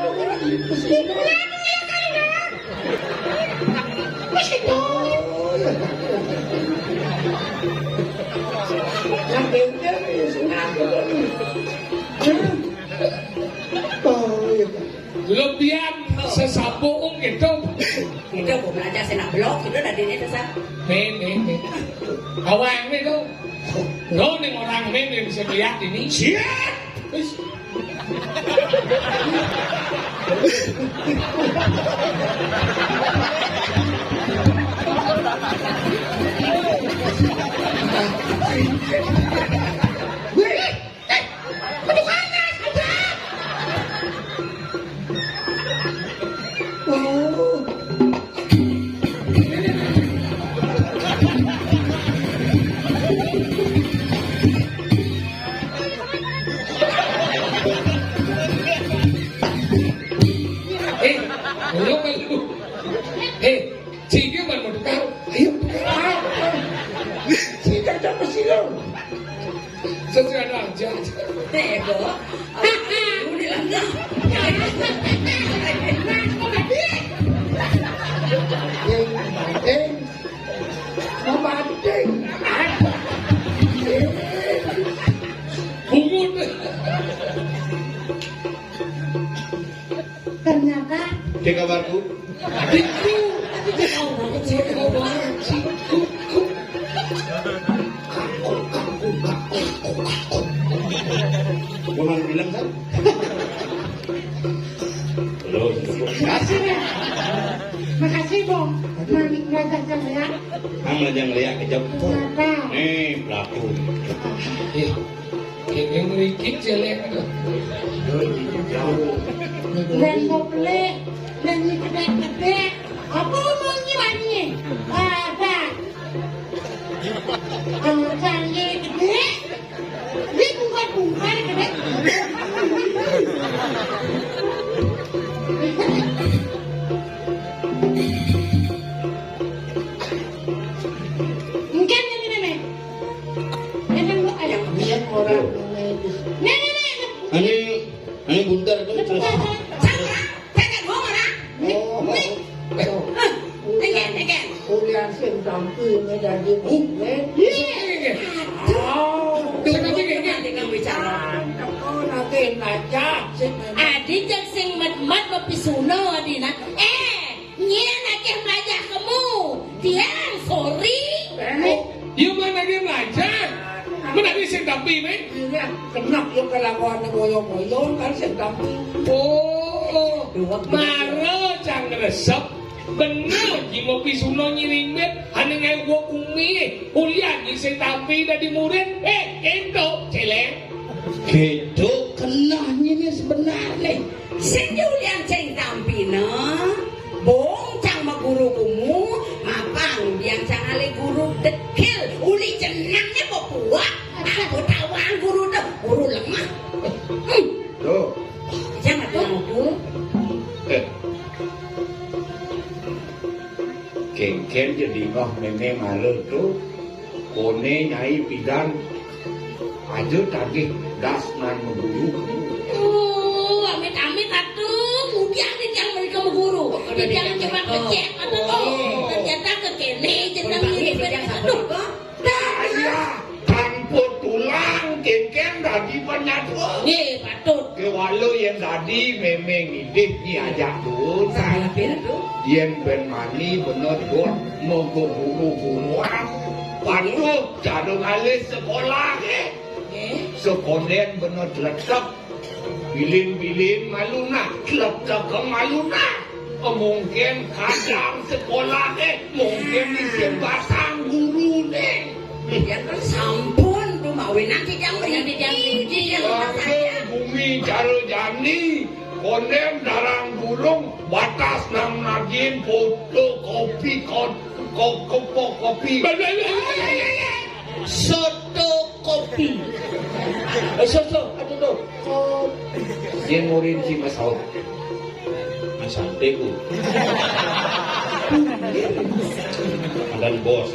Wis itu. Yang pinter ya, sing ngaku. Oh, iya. Lebihan sesapu gitu. Itu aku belajar sing nak blok, itu dari ini sesap. Nih, nih, nih. Awang nih tuh. Lo nih orang nih, nih bisa lihat ini. Siap. Wis. Eh, lu kan lu. Eh, sini man mau tukar. Ayo tukar. Sini tak dapat sini. Sesuai aja. Eh, Bo. Udah lah, nah. Yang penting membanting. Bungut. Ternyata Cek kabarku. Adikku. Gua malah bilang kan. Terus. Makasih, Bong. Mang, ngajak jam ya. Mang, ngajak ngeliat kejam. Kenapa? Nih, pelaku. Ih, ini merikit jelek tuh. Dan mau beli, dan ini gede-gede. Apa mau nyuarnya? Ada. Kalau cari gede, dia bungkar-bungkar gede. Mungkin ini, Nenek. Nenek, lu ada. Lihat orang. Nenek, Nenek. Ini, ini buntar tuh, terus. Sama, sama, dua orang. Nih, nih. Hah, dengan, dengan. Kuliah sing tampi ini dari bukit. Iya. Oh, sing tampi ini. Dengan bicara. Oh, nanti ngajak, sing. Adi jeng sing mat-mat mapisuna, Adina. Eh, nyén akéh mlajah kemu. Tiang, sorry. Eh, dia mana dia mlajah? Mana dia sing tampi, mé? Iya, kenap ya kelakuan boyo-boyo, kan sing tampi. Oh, mara cang resep. Bener, ji mapisuna nyiring bet, ané ngaé gua kumi, ulian ji sing tampi dadi murid. Eh, kéto, céléng. Kéto kenehné né sebenarné. Sing ulian sing tampina, bong cang maguru kemu, mapang biang cang alih guru dekil, uli jenengné pepuak, aku tawang guru deh, guru lemah. Hmm. Tuh. Jangan tuh. Eh. Kéngkén jadi ngeh mémé malu tuh. Koné nyai pidan aja tagih das nan maguru. Oh, amit-amit atuh, mudian di tiang mrika maguru. Di tiang cuma becek atuh. Oh, ternyata kekéné jeneng ini. Aduh. Ayah, tanpa tulang kéngkén dadi panyatwa. Nggih, patut. Kéwala yén dadi mémé ngidih diajak dun. Salah pira tuh? Yén bén mani bener dun, maguru-guruan. Patut cara ngalih sekolah, eh. Nggih. Sekondén bener tletep. Bilin-bilin malu nah, tletep malu nah. Mungkin kadang sekolah, eh, mungkin isin basang guruné. Ya kan sampun tuh mawinan tijang mriki. Tijang mriki. Bumi cara jani, kondén darang durung, batas nang nagin fotokopi, ko-, ko-, kopo-, kopi. Soto kopi. Eh, soto, aduh tuh. Yén murid si Mas Saud. Mas Santé ku. Ada bos.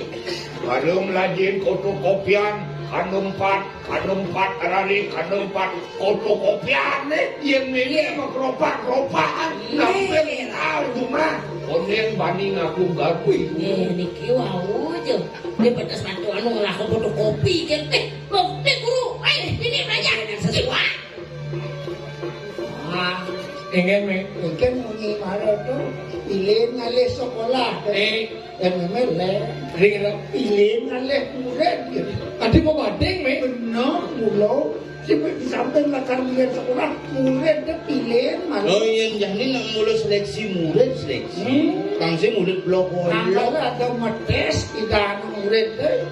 Kadung lajin fotokopian, kadung empat, kadung empat arari, kadung empat fotokopian, eh, yén milih mah keropak-keropakan. Nampil tahu mah. Kondén bani ngaku garui. Eh, niki wau aja. Dia pada sepatu anu ngelaku fotokopi kan. Eh, loh, nih guru, eh, ini belajar. Siswa. Ah, ingin, Mé. Ingin muni mara tuh, pilih ngalih sekolah. Eh. Yang memang lé. Ring, ring. Pilih ngalih murid. Tadi mau banding, Mé. Benar, mula. Sampai di samping lakar murid sekolah, murid dia pilih malu. Oh, yang jani nak mula seleksi murid, seleksi. Hmm. Kang sing murid blok. Angkara ada metes, tidak ada murid, eh.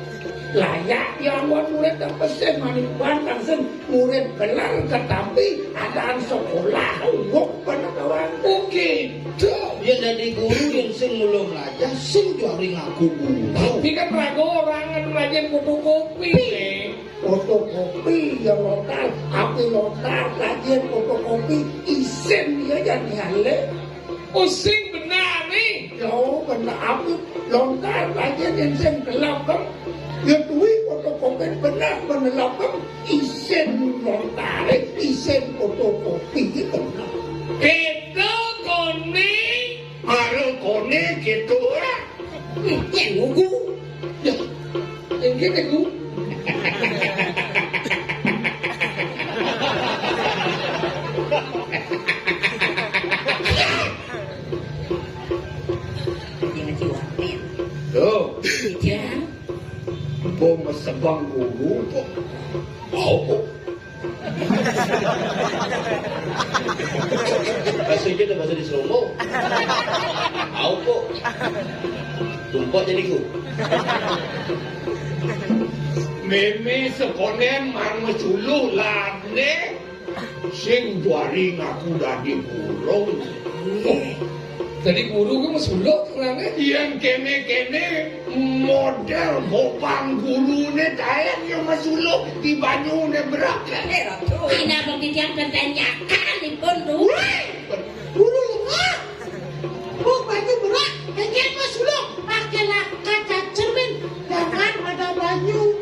Layak ya, awan murid tak pesen, manik ban, kang sing murid belar, ketampi, adaan sekolah, ugok, bener kawan. Oh, gitu. Yang dari guru, yang sing mula mlajah, sing juari ngaku guru. Tapi kan ragu orang kan rajin fotokopi, Mé. Fotokopi ya lontar, api lontar, kajian fotokopi, isin dia jadi hale. Pusing benar nih. Yo, benar api lontar, kajian isin gelap kan. Ya tuwi fotokopi benar, benar gelap kan. Isin lontar, isin fotokopi benar. Kita koné. Mara koné gitu, ah. Yen ngugu. Ya, yen kene ku. Bang guru kok. Mau kok. Bahasa Inggris ada bahasa di Serono. Mau kok. Tumpah jadi ku. Mémé sekonen mang mesuluh lane. Sing juari ngaku dadi guru. Dadi guru ku mesuluh terane. Yén kéné-kéné modél bopang guruné taén ya mesuluh di banyuné berak. Eh, Ratu. Ina bang titiang kentén nyakan ipun tu. Wéh, guru lemah. Buk banyu berak, kénkén mesuluh, pakailah kaca cermin, jangan ada banyu.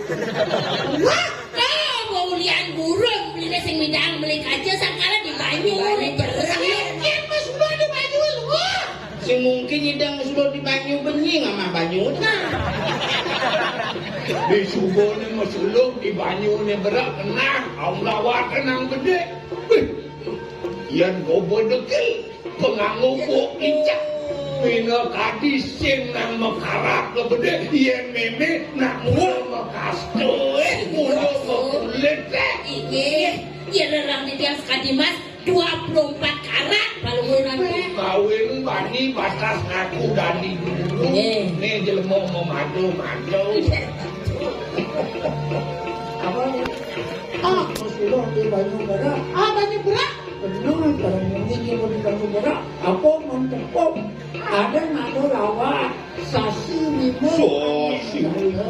Wah, Kau mau ulian burung, beli sing midang, beli kaca sangkara di banyu, di banyu berak. Kénkén mesuluh di banyu, wah. Sing mungkin nyidang mesuluh di banyu, benyi ngamah banyu. Nah. Di subuhné mesuluh, di banyuné berak, nah, aum lawak nang gedé. Wih, yén gobo dekil. Penganggo buk icak. Pina kadi sing nang mekarat lebedé, yén mémé nak mula mekastu, eh, mula mekulit, eh. Inggih, yén rerang titiang sekadi mas, dua puluh empat karat, palungunan. Kawin bani batas ngaku dadi dulu. Inggih. Né jelema memadu-madu. Apa? Ah, Mas Ilo, di banyu berak. Ah, banyu berak. Bener, barang muni dia mau diganggu berak, apa mentepung? Ada nama lawan sasi wima. Sasi wima.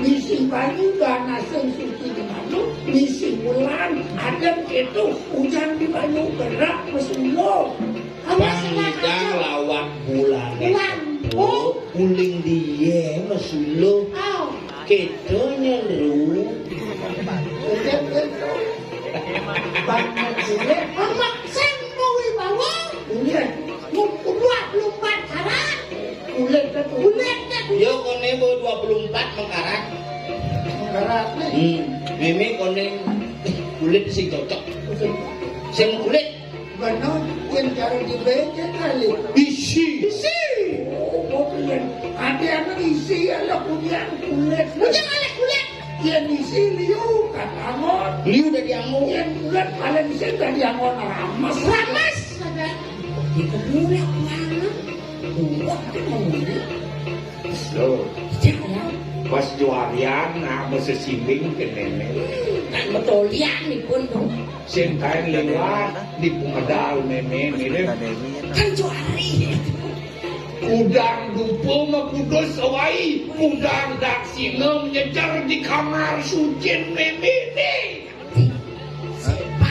Misi banyu dana sing suci di madu, misi wulan, ada itu hujan di banyu berak, mesulo. Panjang lawan bulan. Bulan. Oh. Uling dia mesulo. Oh. Kita nyeru. Banyak sini. Amak sing mau wibawa. Iya. Dua puluh empat karat. Kulit ke kulit ke kulit. Yo, koné bo dua puluh empat mengkarat. Mengkarat. Hmm, mémé koné kulit sing cocok. Sing kulit. Bener, yén cara dibécék kali. Isi. Isi. Oh, kok yén ada anak isi ya lah punya kulit. Punya anak kulit. Yén isi liu katangon. Liu dadi angon. Yén kulit paling isi dadi angon rames. Rames. Ada. Kita murah banget. Buah kan ngomongnya. Loh. Jangan. Pas juarian, nah, mesesimbing ke nenek. Kan betolian nih pun tuh. Sing kain lewat di pemedal mémé mirip. Kan juari. Kudang dupa makudus sawai, kudang daksina menyejar di kamar sucin mémé né.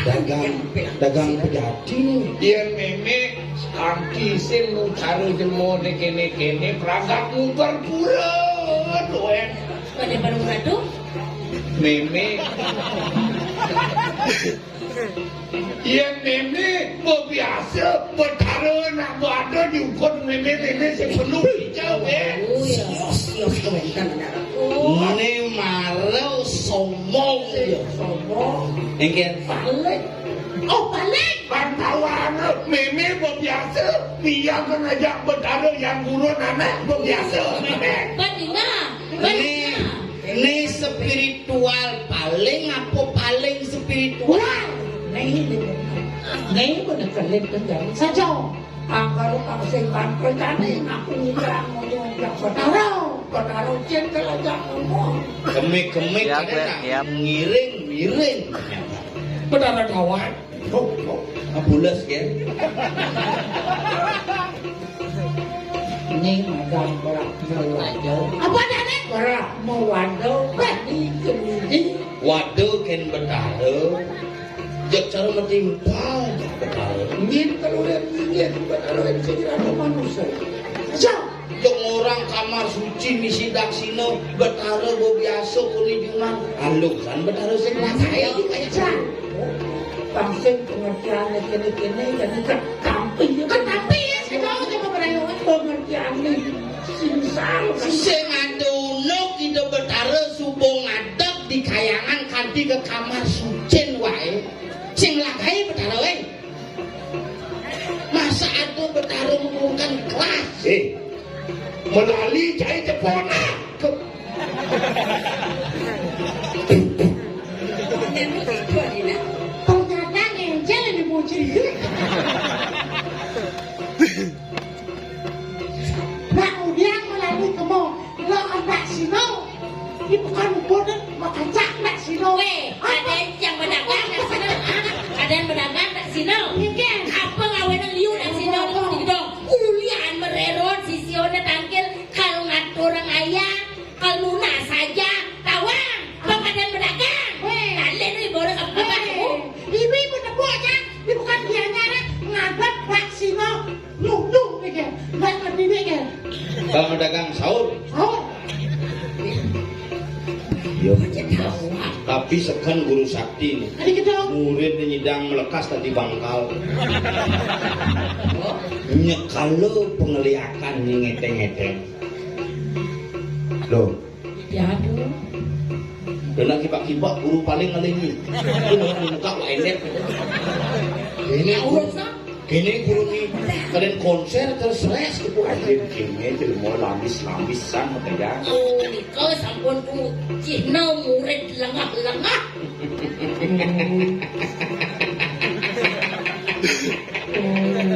Dagang, dagang pejati. Yén mémé kanti sing nucara jelema né kéné-kéné, pragat nguber pura, doén. Pada baru ratu? Mémé. Yén mémé bebiasa, Betara nak bada diukur mémé-mémé sing perlu hijau, eh. Oh, ya. Sios, sios, kebanyakan benar. Oh. Né mara sombong. Sombong. Engkén. Paling. Oh, paling. Bang tawana, mémé bebiasa, dia ngajak Betara yang gurun anak bebiasa. Mémé. Bandingan. Né, né spiritual paling apa paling spiritual? Wah, né ini. Né bener kelip kendali saja. Angkal kang sing kan percani ngaku ngira ngono ngira Betara. Betara cén kelajak ngomong. Kemik-kemik. Siap, ada Beb, nak siap. Ngiring-ngiring. Betara Dawan. Oh, oh, ambulas, ya. Ini madang berak mewado. Apa adanya? Berak mewado, bani kemudi. Wado kén Betara. Jak cara metimpal, jak Betara. Nggih, kalau yang nggih, Betara yang sekiranya manusia. Siap. Dong orang kamar suci misi daksina, Betara bebiasa kuni juman. Alusan Betara sing laksané kaya. Bang sing pengertiané kéné-kéné, jadi ketampi. Ketampi ya, saya tahu coba berayu. Pengertiané sing salah. Sing ngadonok Ida Betara suba ngadeg di kayangan kanti ke kamar sucin waé. Sing laksané Betara waé. Masa ada Betara mengurungkan kelas? Eh, melali cai cepona. Ke-, Nak udiang melani kemo, lo andak sino. Di pekan ubun makacak andak sino. Weh, ada yang berdagang andak sino. Ada yang berdagang andak sino. Iya, kan? Apa ngawin liu andak sino? Gitu. Ulian mererot sisione tangkil kalau ngatur orang ayah. Kalau lunas saja, tawang, bang ada yang berdagang. Weh. Talen ni boleh ke bapak aku. Ibu-ibu tepuk aja. Ini bukan dia nyara ngadep bak sino. Nyudung ni ke. Nggak ngerti ni ke. Kalau dagang sahur. Sahur. Yo, tapi sekan guru sakti ni. Tadi kita. Murid ni nyidang melekas tadi bangkal. Nyekalo pengeliakan ni ngeteng-ngeteng. Loh. Ya, aduh. Kena kibak-kibak guru paling ngalih ni. Ini orang muka wak endet. Ini guru, ini guru ni kalian konser terseres gitu. Anjir, kini jelmo lamis-lamisan makanya. Oh, nika sampun ku cihna murid lengah-lengah.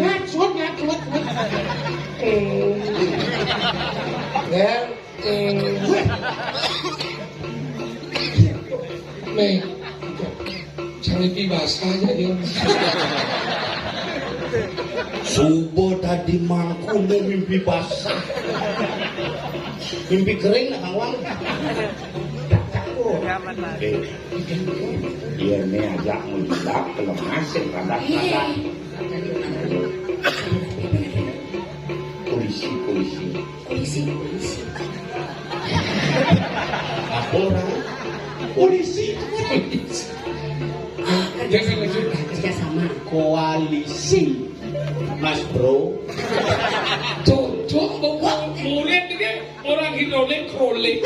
Ngacut, ngacut, ngacut. Ya. Nih, cari pi basah aja dia. Subuh tadi mangku mau mimpi basah. Mimpi kering nak kawan. Iya, ini ajak menjilat, kelemas, kadang-kadang. Polisi, polisi. Polisi, polisi. Apa orang? Polisi. Ah, kerja sama, kerja sama. Koalisi, Mas Bro. Cocok, Bapak. Murid ini orang hidrolik, krolik.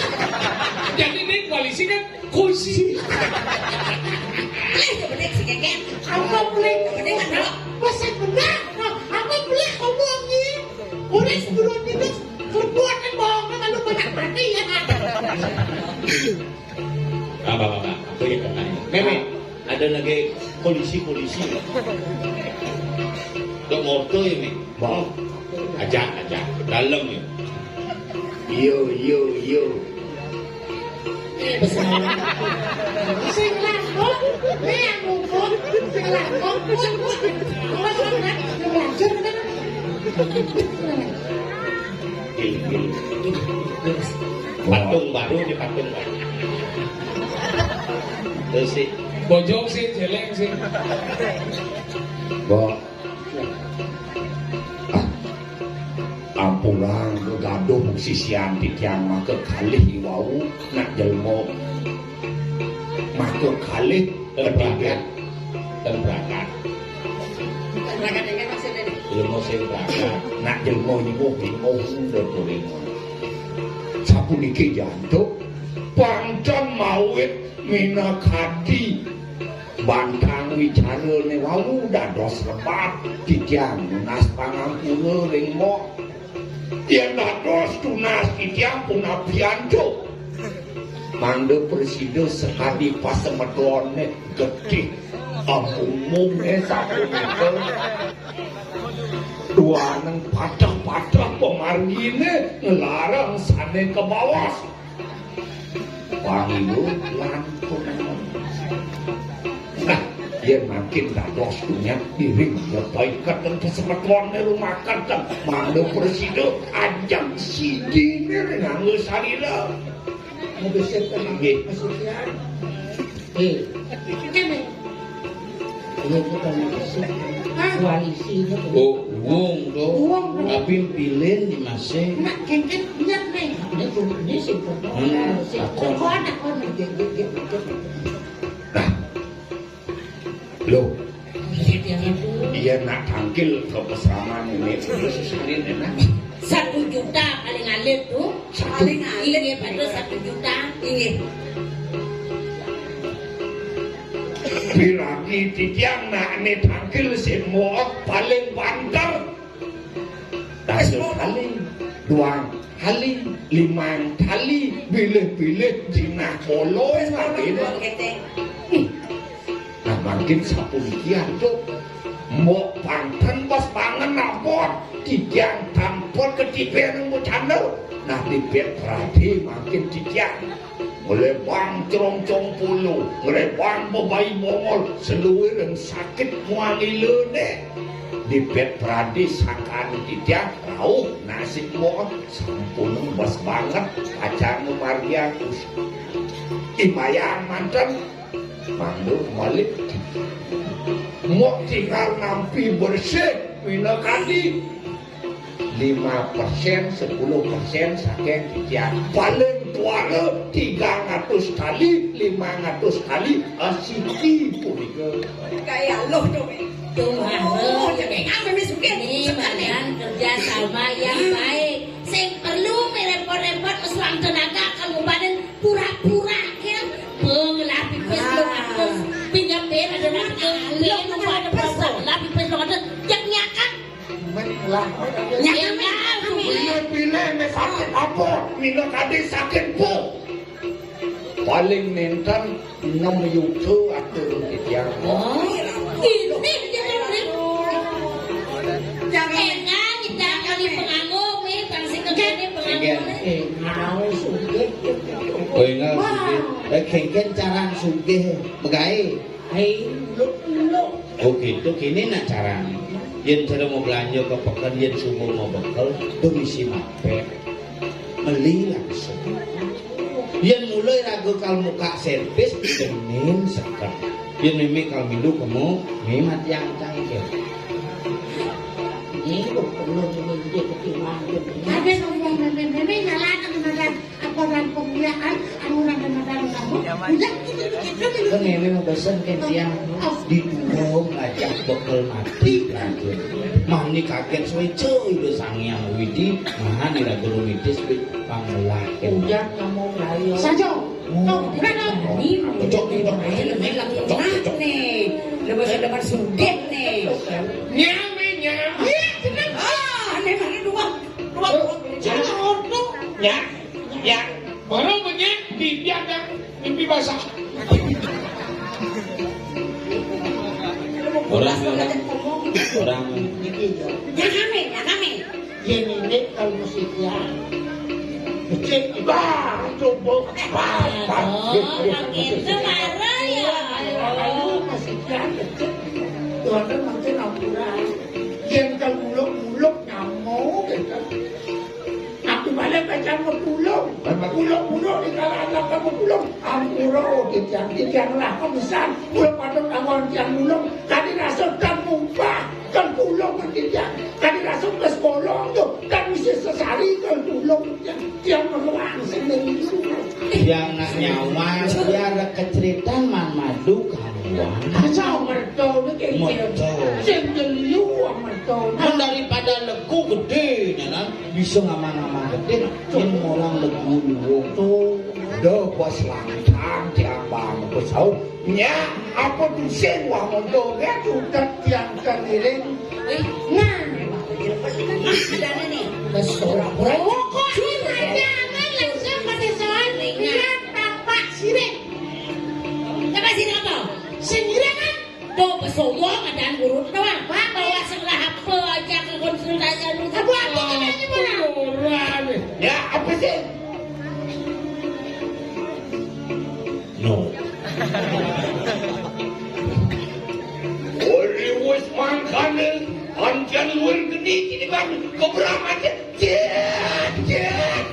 Jadi ini koalisi kan Kusi. Boleh, boleh, si Keket. Apa boleh? Boleh, kan, Dok? Masih benar. Nah, apa boleh ngomong ni? Orang sebelum itu kerbuat kan bohong kan, lalu banyak mati ya kan? Apa, apa, apa? Apa yang kena ini? Meme. Ada lagi polisi-polisi. Dok motor ini. Bang. Ajak, ajak. Dalam ni. Yo, yo, yo. Besar. Sing langkung, ni yang ngumpul, sing langkung, pun, pun. Orang, orang, orang belajar, kan? Patung baru ni, patung baru. Terus si Bojong si, jeleng si. Bo. Ah, ampurang gegaduh sisian titiang maka kalih iwau nak jelma. Maka kalih ketiga. Ten berangkat. Ten berangkat. Ten berangkat ini maksudnya ni. Jelma sing berangkat. Nak jelma nyuwuh bingung dah turingan. Sapuniki jantuk, pangcon mawit minakadi bantang wicarane wau dados lebat titiang nunas pangampura ring Mbok. Yen dados tunas titiang punapi antuk. Mangda prasida sakadi pasemedone getih amumune sapunika. Duaning patah-patah pamargine nglarang sane kabaos. Pangilu lan punaon. Nah, yen mangkin dados punyan diring ya paiket ten kesemeton rumaket ten mangda prasida ajeng sidine ring angga salila. Nggih. Eh. Kene. Ini kita masuk. Hah? Koalisi itu. Oh, wong to. Wong. Tapi pilih di masih. Nak kengkeng niat nih. Ini tuh, ini sih kok. Hmm, sih. Takon. Kok ada kok nih, gitu, gitu, gitu. Nah. Loh. Iya, iya, nak tangkil ke pesraman ini terus susulin enak. Satu juta paling alit tuh. Satu. Paling alit. Inggih, betul, satu juta. Inggih. Piragi titiang nak ne tangkil sing moot paling banter. Dasa kali, duang kali, limang kali, bilih-bilih jinah kolo. Wis, Pak, nggih, Pak. Nah, mangkin sapuniki antuk. Mbok panten bas banget nabot, titiang tampot ketiben mucana. Nah, dipet pradi mangkin titiang. Nglebang crongcong pulu, nglebang bebai bongol, seluwiring sakit muang ilune. Dipet pradi sakan titiang, rauh nasib mbok sampun bas banget, pacang margiang us-, imayang manten. Mangda malik. Mbok tinggal nampi bersih, minakadi lima persen, sepuluh persen saking titiang. Paling tuara tiga ratus kali, lima ratus kali, asiki punika. Kaya loh to, Mek. Tuh, oh, harus. Jadi, ah, Mek sugih. Ini sebenarnya kerja sama yang baik. Sing perlu repot-repot, suang tenaga, kamu badan pura-pura, ya. Beng, lah pipis belum atus. Pinjam ben ada nanti. Ben, lupa ada puasa. Lah pipis belum atus. Cek nyakan. Lah. Nyakan, nyakan. Pilih-pilih, mek sakit apa? Minakadi sakit, Bu. Paling nenten enam yuta atur titiang. Oh, ini dia, Nek. Jangan. Enggak, kita kali penganggur, nih, pangsi kerjanya penganggur, nih. Eh, mau sugih. Oh, enggak, sugih. Eh, kengken carang sugih. Megai. Hai, uluk-uluk. Oh, gitu. Kini nak carang. Yen cara mau belanja ke peken, yen subuh mau bekel, tuh misi mapet. Meli langsung. Yen mulai raga kal muka servis, benin seket. Yen meme kal mindu kemu, meme mati angkang ke. Ini kok perlu ini dia ketimbang. Ada ngomong meme, meme nyala kan, apa dan pembiakan, anu dan pemadam kamu. Udah, gitu, gitu, gitu. Kan meme mau pesen ke dia, oh, di dua ngajak bekel mati, raga. Mani kaget suwe, cuy, udah Sang Hyang Widi, mahan ira guru mitis, bi, pangelah. Udah, kamu layu. Saja. Oh. Tuh, udah, tuh. Ini cocok, cocok. Ini lagi cocok, enak cocok. Nih. Udah masa depan sugih nih. Nyam, nih, nyam. Iya, tenang. Ah, aneh mana dua. Dua, dua. Jangan. Ya, ya. Baru punya di dia yang mimpi basah. Orang, orang, orang. Nah, kami, nah, kami. Yen ini kalau musik ya. Becik, bah, coba. Bah, bah. Oh, gitu, marah ya. Ayo, ayo, musik ya, becik. Tuhan kan mungkin ampura. Yen kalau muluk-muluk nyamuk, gitu. Aku balik baca mau pulung. Pulung-pulung di kalangan apa mau pulung? Ampura, oh, titiang, titiang lah, kok bisa? Kula patut kawon tiang nulung, kadi rasa tan mumpah, kan kula ngerti tiang. Kadi rasa wis bolong tuh, kan wis sesari kan kula tiang, tiang meruang sing niku. Tiang nak nyawa, biar keceritan man madu kawan. Aja merto niki. Merto. Sing deliu merto. Kan daripada legu gedé, nah, bisa ngamang-ngamang gedé, nah, yen orang legu luwung. Tuh. Dah bos langkang tiang bang, bos saut. Nya, apa tusing wah monto, ya, cutet tiang keliling. Eh, nah. Ada nih. Besul. Oh, kok ini aja, kan langsung pada soal lihat tapak sirik. Tapak sirik apa? Sendiri kan? Tuh, pesomo keadaan guru tuh, Bang. Bawa sekolah apa aja ke konsultasi anu. Apa, apa katanya, Bang? Ora nih. Ya, apa sih? No. Ora wis mangkane, ancen luwih geni iki, Bang. Keberang aja. Cek, cek.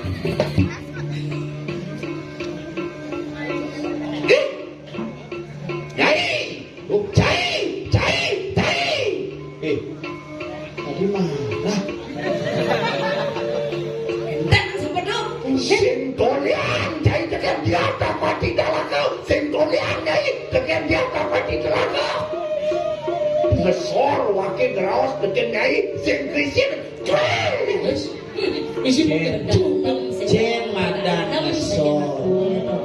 Eh, Nyai, oh, cai, cai, cai. Eh, tadi marah. Enten sepedo. Sing dolean, cai, tekan dia tak mati dalaka. Sing dolean, Nyai, tekan dia tak mati dalaka. Ngesor wake ngraos tekan Nyai, sing krisin. Cai. Isi Cén, mungkin. Cén madan ngesor.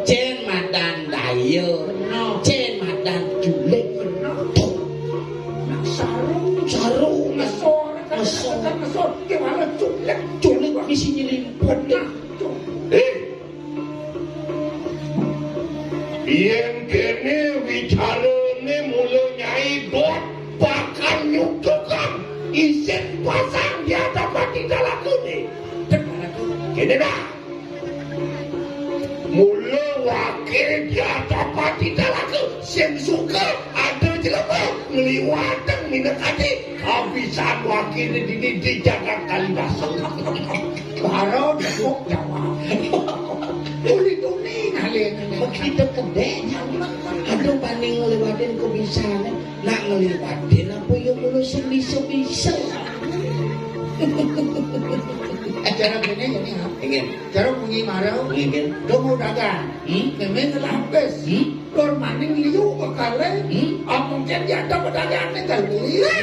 Cén madan daya. Cén madan culik. Nak saru, saru ngesor. Ngesor. Ngesor. Gimana culik? Culik misi nyelimput. Eh. Yén kéné wicarane mula Nyai Dot bakal nyuk Isin pasang di atap pati talaku nih. Kéné dah. Mula wakil di atap pati talaku sing suka ada jelema ngliwatang minakadi kabisan wakil dini di jagat Kalibasa. Karo tepuk jawab. Tuli-tuli ngalih. Begitu kedék, aduh, bani ngliwatin kabisan. Nak ngliwatin apa ya mula sing bisa-bisa. Acara kéné ini, ha? Inggih. Cara bunyi marau. Inggih. Dong mau dagang. Hmm? Mémé ngelapis. Hmm? Dor maning liu bekalé. Hmm? Ah, mungkin dia ada pedagang nih kali. Wah,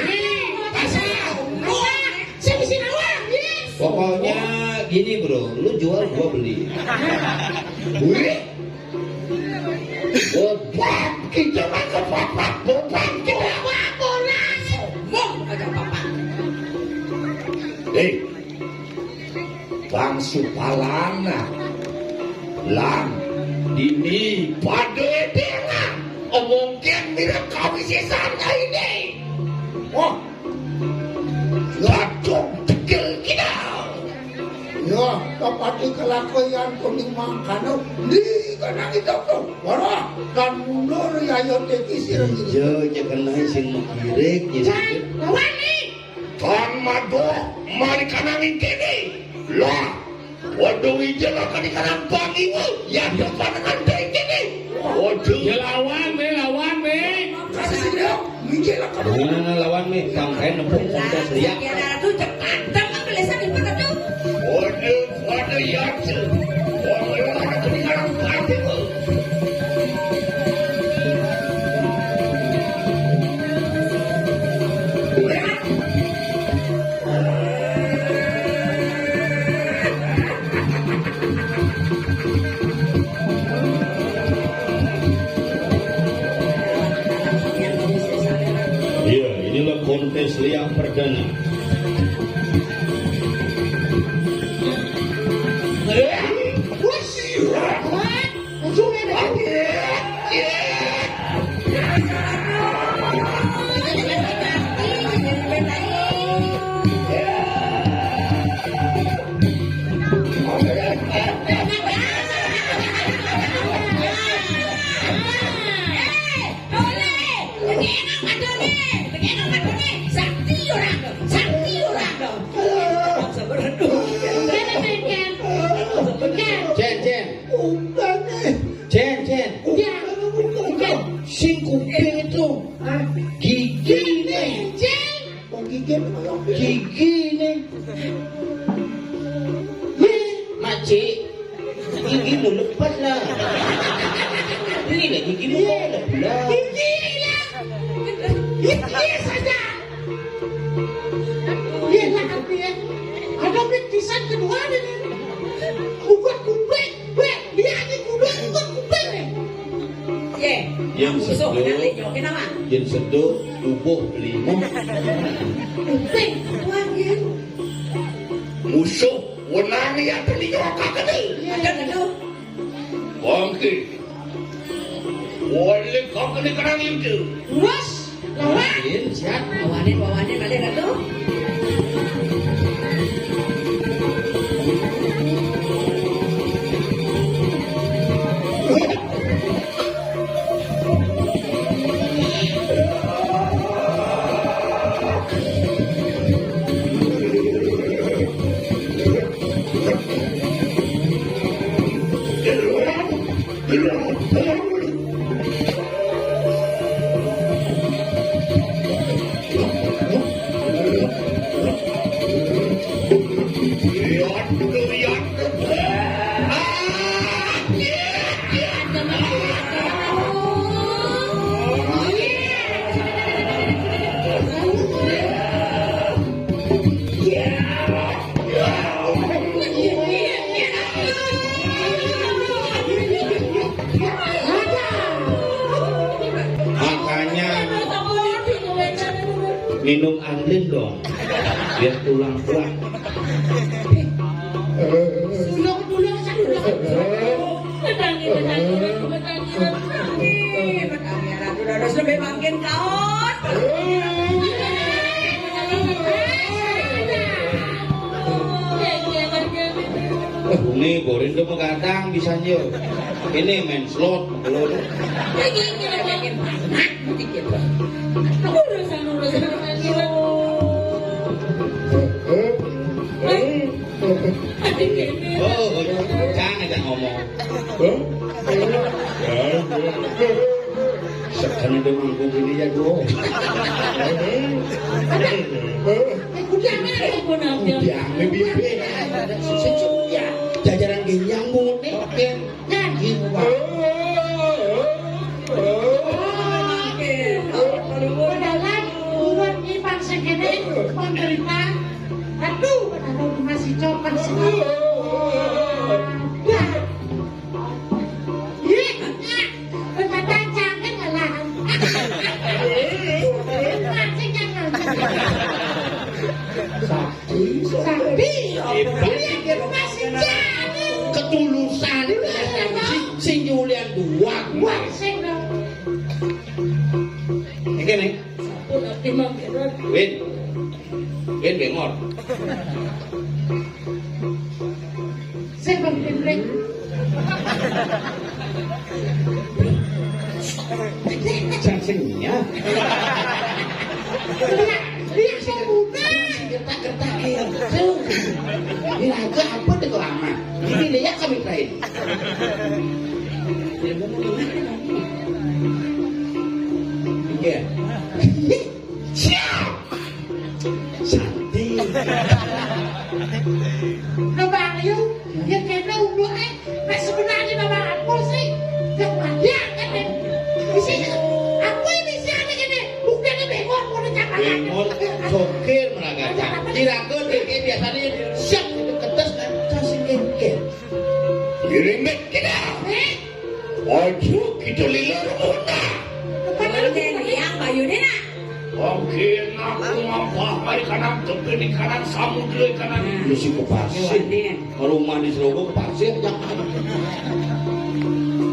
pasar. Wah, saya bisa nawar. Yes. Pokoknya gini, Bro, lu jual, gua beli. Wih. Bobat, kita mah ke papat, bobat, kita mah bola. Sombong aja papat. Eh, Bang Supalan, Lang, dini pada edengan. Omongkeun mirip kawisésan ini. Wah, Ladung tegel kita. Ya, tepati kelakuan kuning mangkano. Di kana kita tuh. Wara, dan mundur ya, ya, teki sireng ini. Iya, jangan lain sing menggirik, ya. Jan, lawan nih. Tan madoh, mari kanangin kene. Lah, waduh, ija lah kani kanang pangiwa. Ya, depan dengan teki nih. Waduh. Ya lawan, me, lawan, me. Kasih sini, ya. Mijil lah kamu. Nah, lawan, me. Pangkain nempung kontes liak. Ya, Ratu, cepat. Teman belisan di mana tuh? Waduh, waduh, ya, tuh. Waduh, waduh, kani kanang pangiwa. Iya, inilah kontes liak perdana. Cén, cén. Cén, cén. Sing kuping itu. Gigi nih. Oh, gigi apa? Gigi nih. Ye, makcik. Gigimu lepas lah. Ini lah gigimu kok ada pula. Gigi lah. Gigi saja. Ye lah, tapi ya. Ada bibtisan kedua nih. Bukan kuping. Wéh, dia aja kudu bukan kuping nih. Ye. Yén musuh seduk, kenapa? Yén seduk, tubuh lima. Kuping, tuan, ya. Musuh, wenang ya, telinga kagak nih. Ada, ada. Bangkit. Wali kagak nih, kenang itu. Terus? Lawan. Wawanin, siap. Wawanin, wawanin, balik dah tuh. Makanya minum Amlin dong, biar tulang kuat. Sudah dulu, sudah. Betangi, betangi, betangi, betangi. Betangi, Ratu Dados lebih bangkin kaon. Nih, borin tuh begadang bisa yo. Ini main slot, belum. Lagi ini lagi. Urusan-urusan. Oh, jangan ngomong. Sekarang dia manggung ini ya, dua. Udah, udah, udah. Udah, bibir. Sejuk ya. Jajaran gini yang mungut nih. Oke. Nah, gitu, Pak. Padahal urut nyimpang segini, penderita. Aduh, padahal masih coba sih. Dah. Iya, iya. Berkata jangan lah. Masih jangan. Sakti, sakti. Hebat. Iya, masih jangan. Ketulusan. Sing, sing Julian dua. Wah, sing dong. Ini nih. Sampun abdi manggiran. Win. Win bengor. Sing Bang Pindrek. Cacingnya. Lihat, lihat saya muda. Gertak-gertak ya. Tuh. Ini aja apa tuh lama. Ini lihat kami lain. Iya. Siap. Santi. Udah Bang Yu, ya kena unduk eh. Nah sebenarnya nama apa sih? Yang dia kan eh. Di sini apa ini sih ada ini? Bukannya bengor mau dicapai. Bengor, sokir meragakan. Kira-kira dia biasanya siap itu kertas kan kasih kengkeng. Dirimbit kita. Eh? Ojo kita liler muna. Kalau dia yang Pak Yudin ah. Oke, aku ngapa? Mari kanan tepi di kanan samudra kanan. Lu si kepasir. Rumah di Serogo kepasir jangan.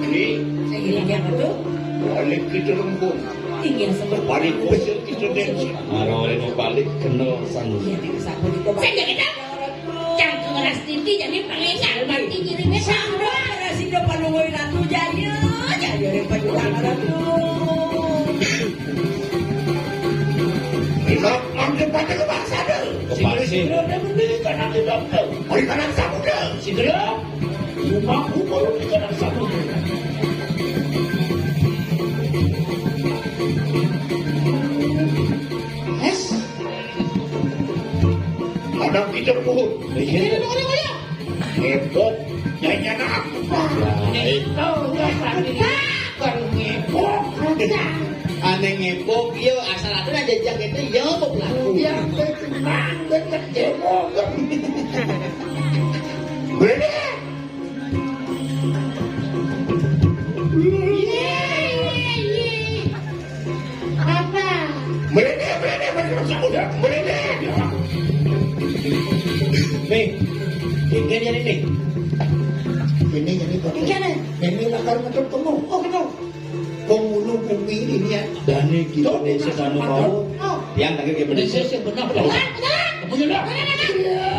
Ini. Saya gini dia betul. Balik kita lembung. Tinggal seperti balik kusir kita densi. Marah oleh mau balik kenal sangus. Iya, di sapu di kota. Saya jadi tahu. Cang keras titi jadi pengecar mati kirimnya sama. Keras itu panungui ratu jaya, jaya dari pajukan ratu. Kita mampir pada ke bangsa deh. Kepala sih. Udah mending karena tidak tahu. Oleh karena samudra. Sidra. Rumah umur di karena samudra. Yes. Ada kita buhut. Iya. Ngepok. Nyanyian apa? Itu ya tadi. Kan ngepok. Aneh ngepok, iya asal ada aja jak itu ya mau pelaku. Iya, tenang, tenang, ngepok. Bener. Apa? Merinding, merinding, merinding, merinding. Nih, ini jadi nih. Ini jadi apa? Ini nih. Ini lakar metu temu. Oh, gitu. Penghulu bumi ini ya. Dani kita desa Danu mau. Oh. Yang tadi dia Ini bener. Sih benar. Benar, benar. Benar, benar.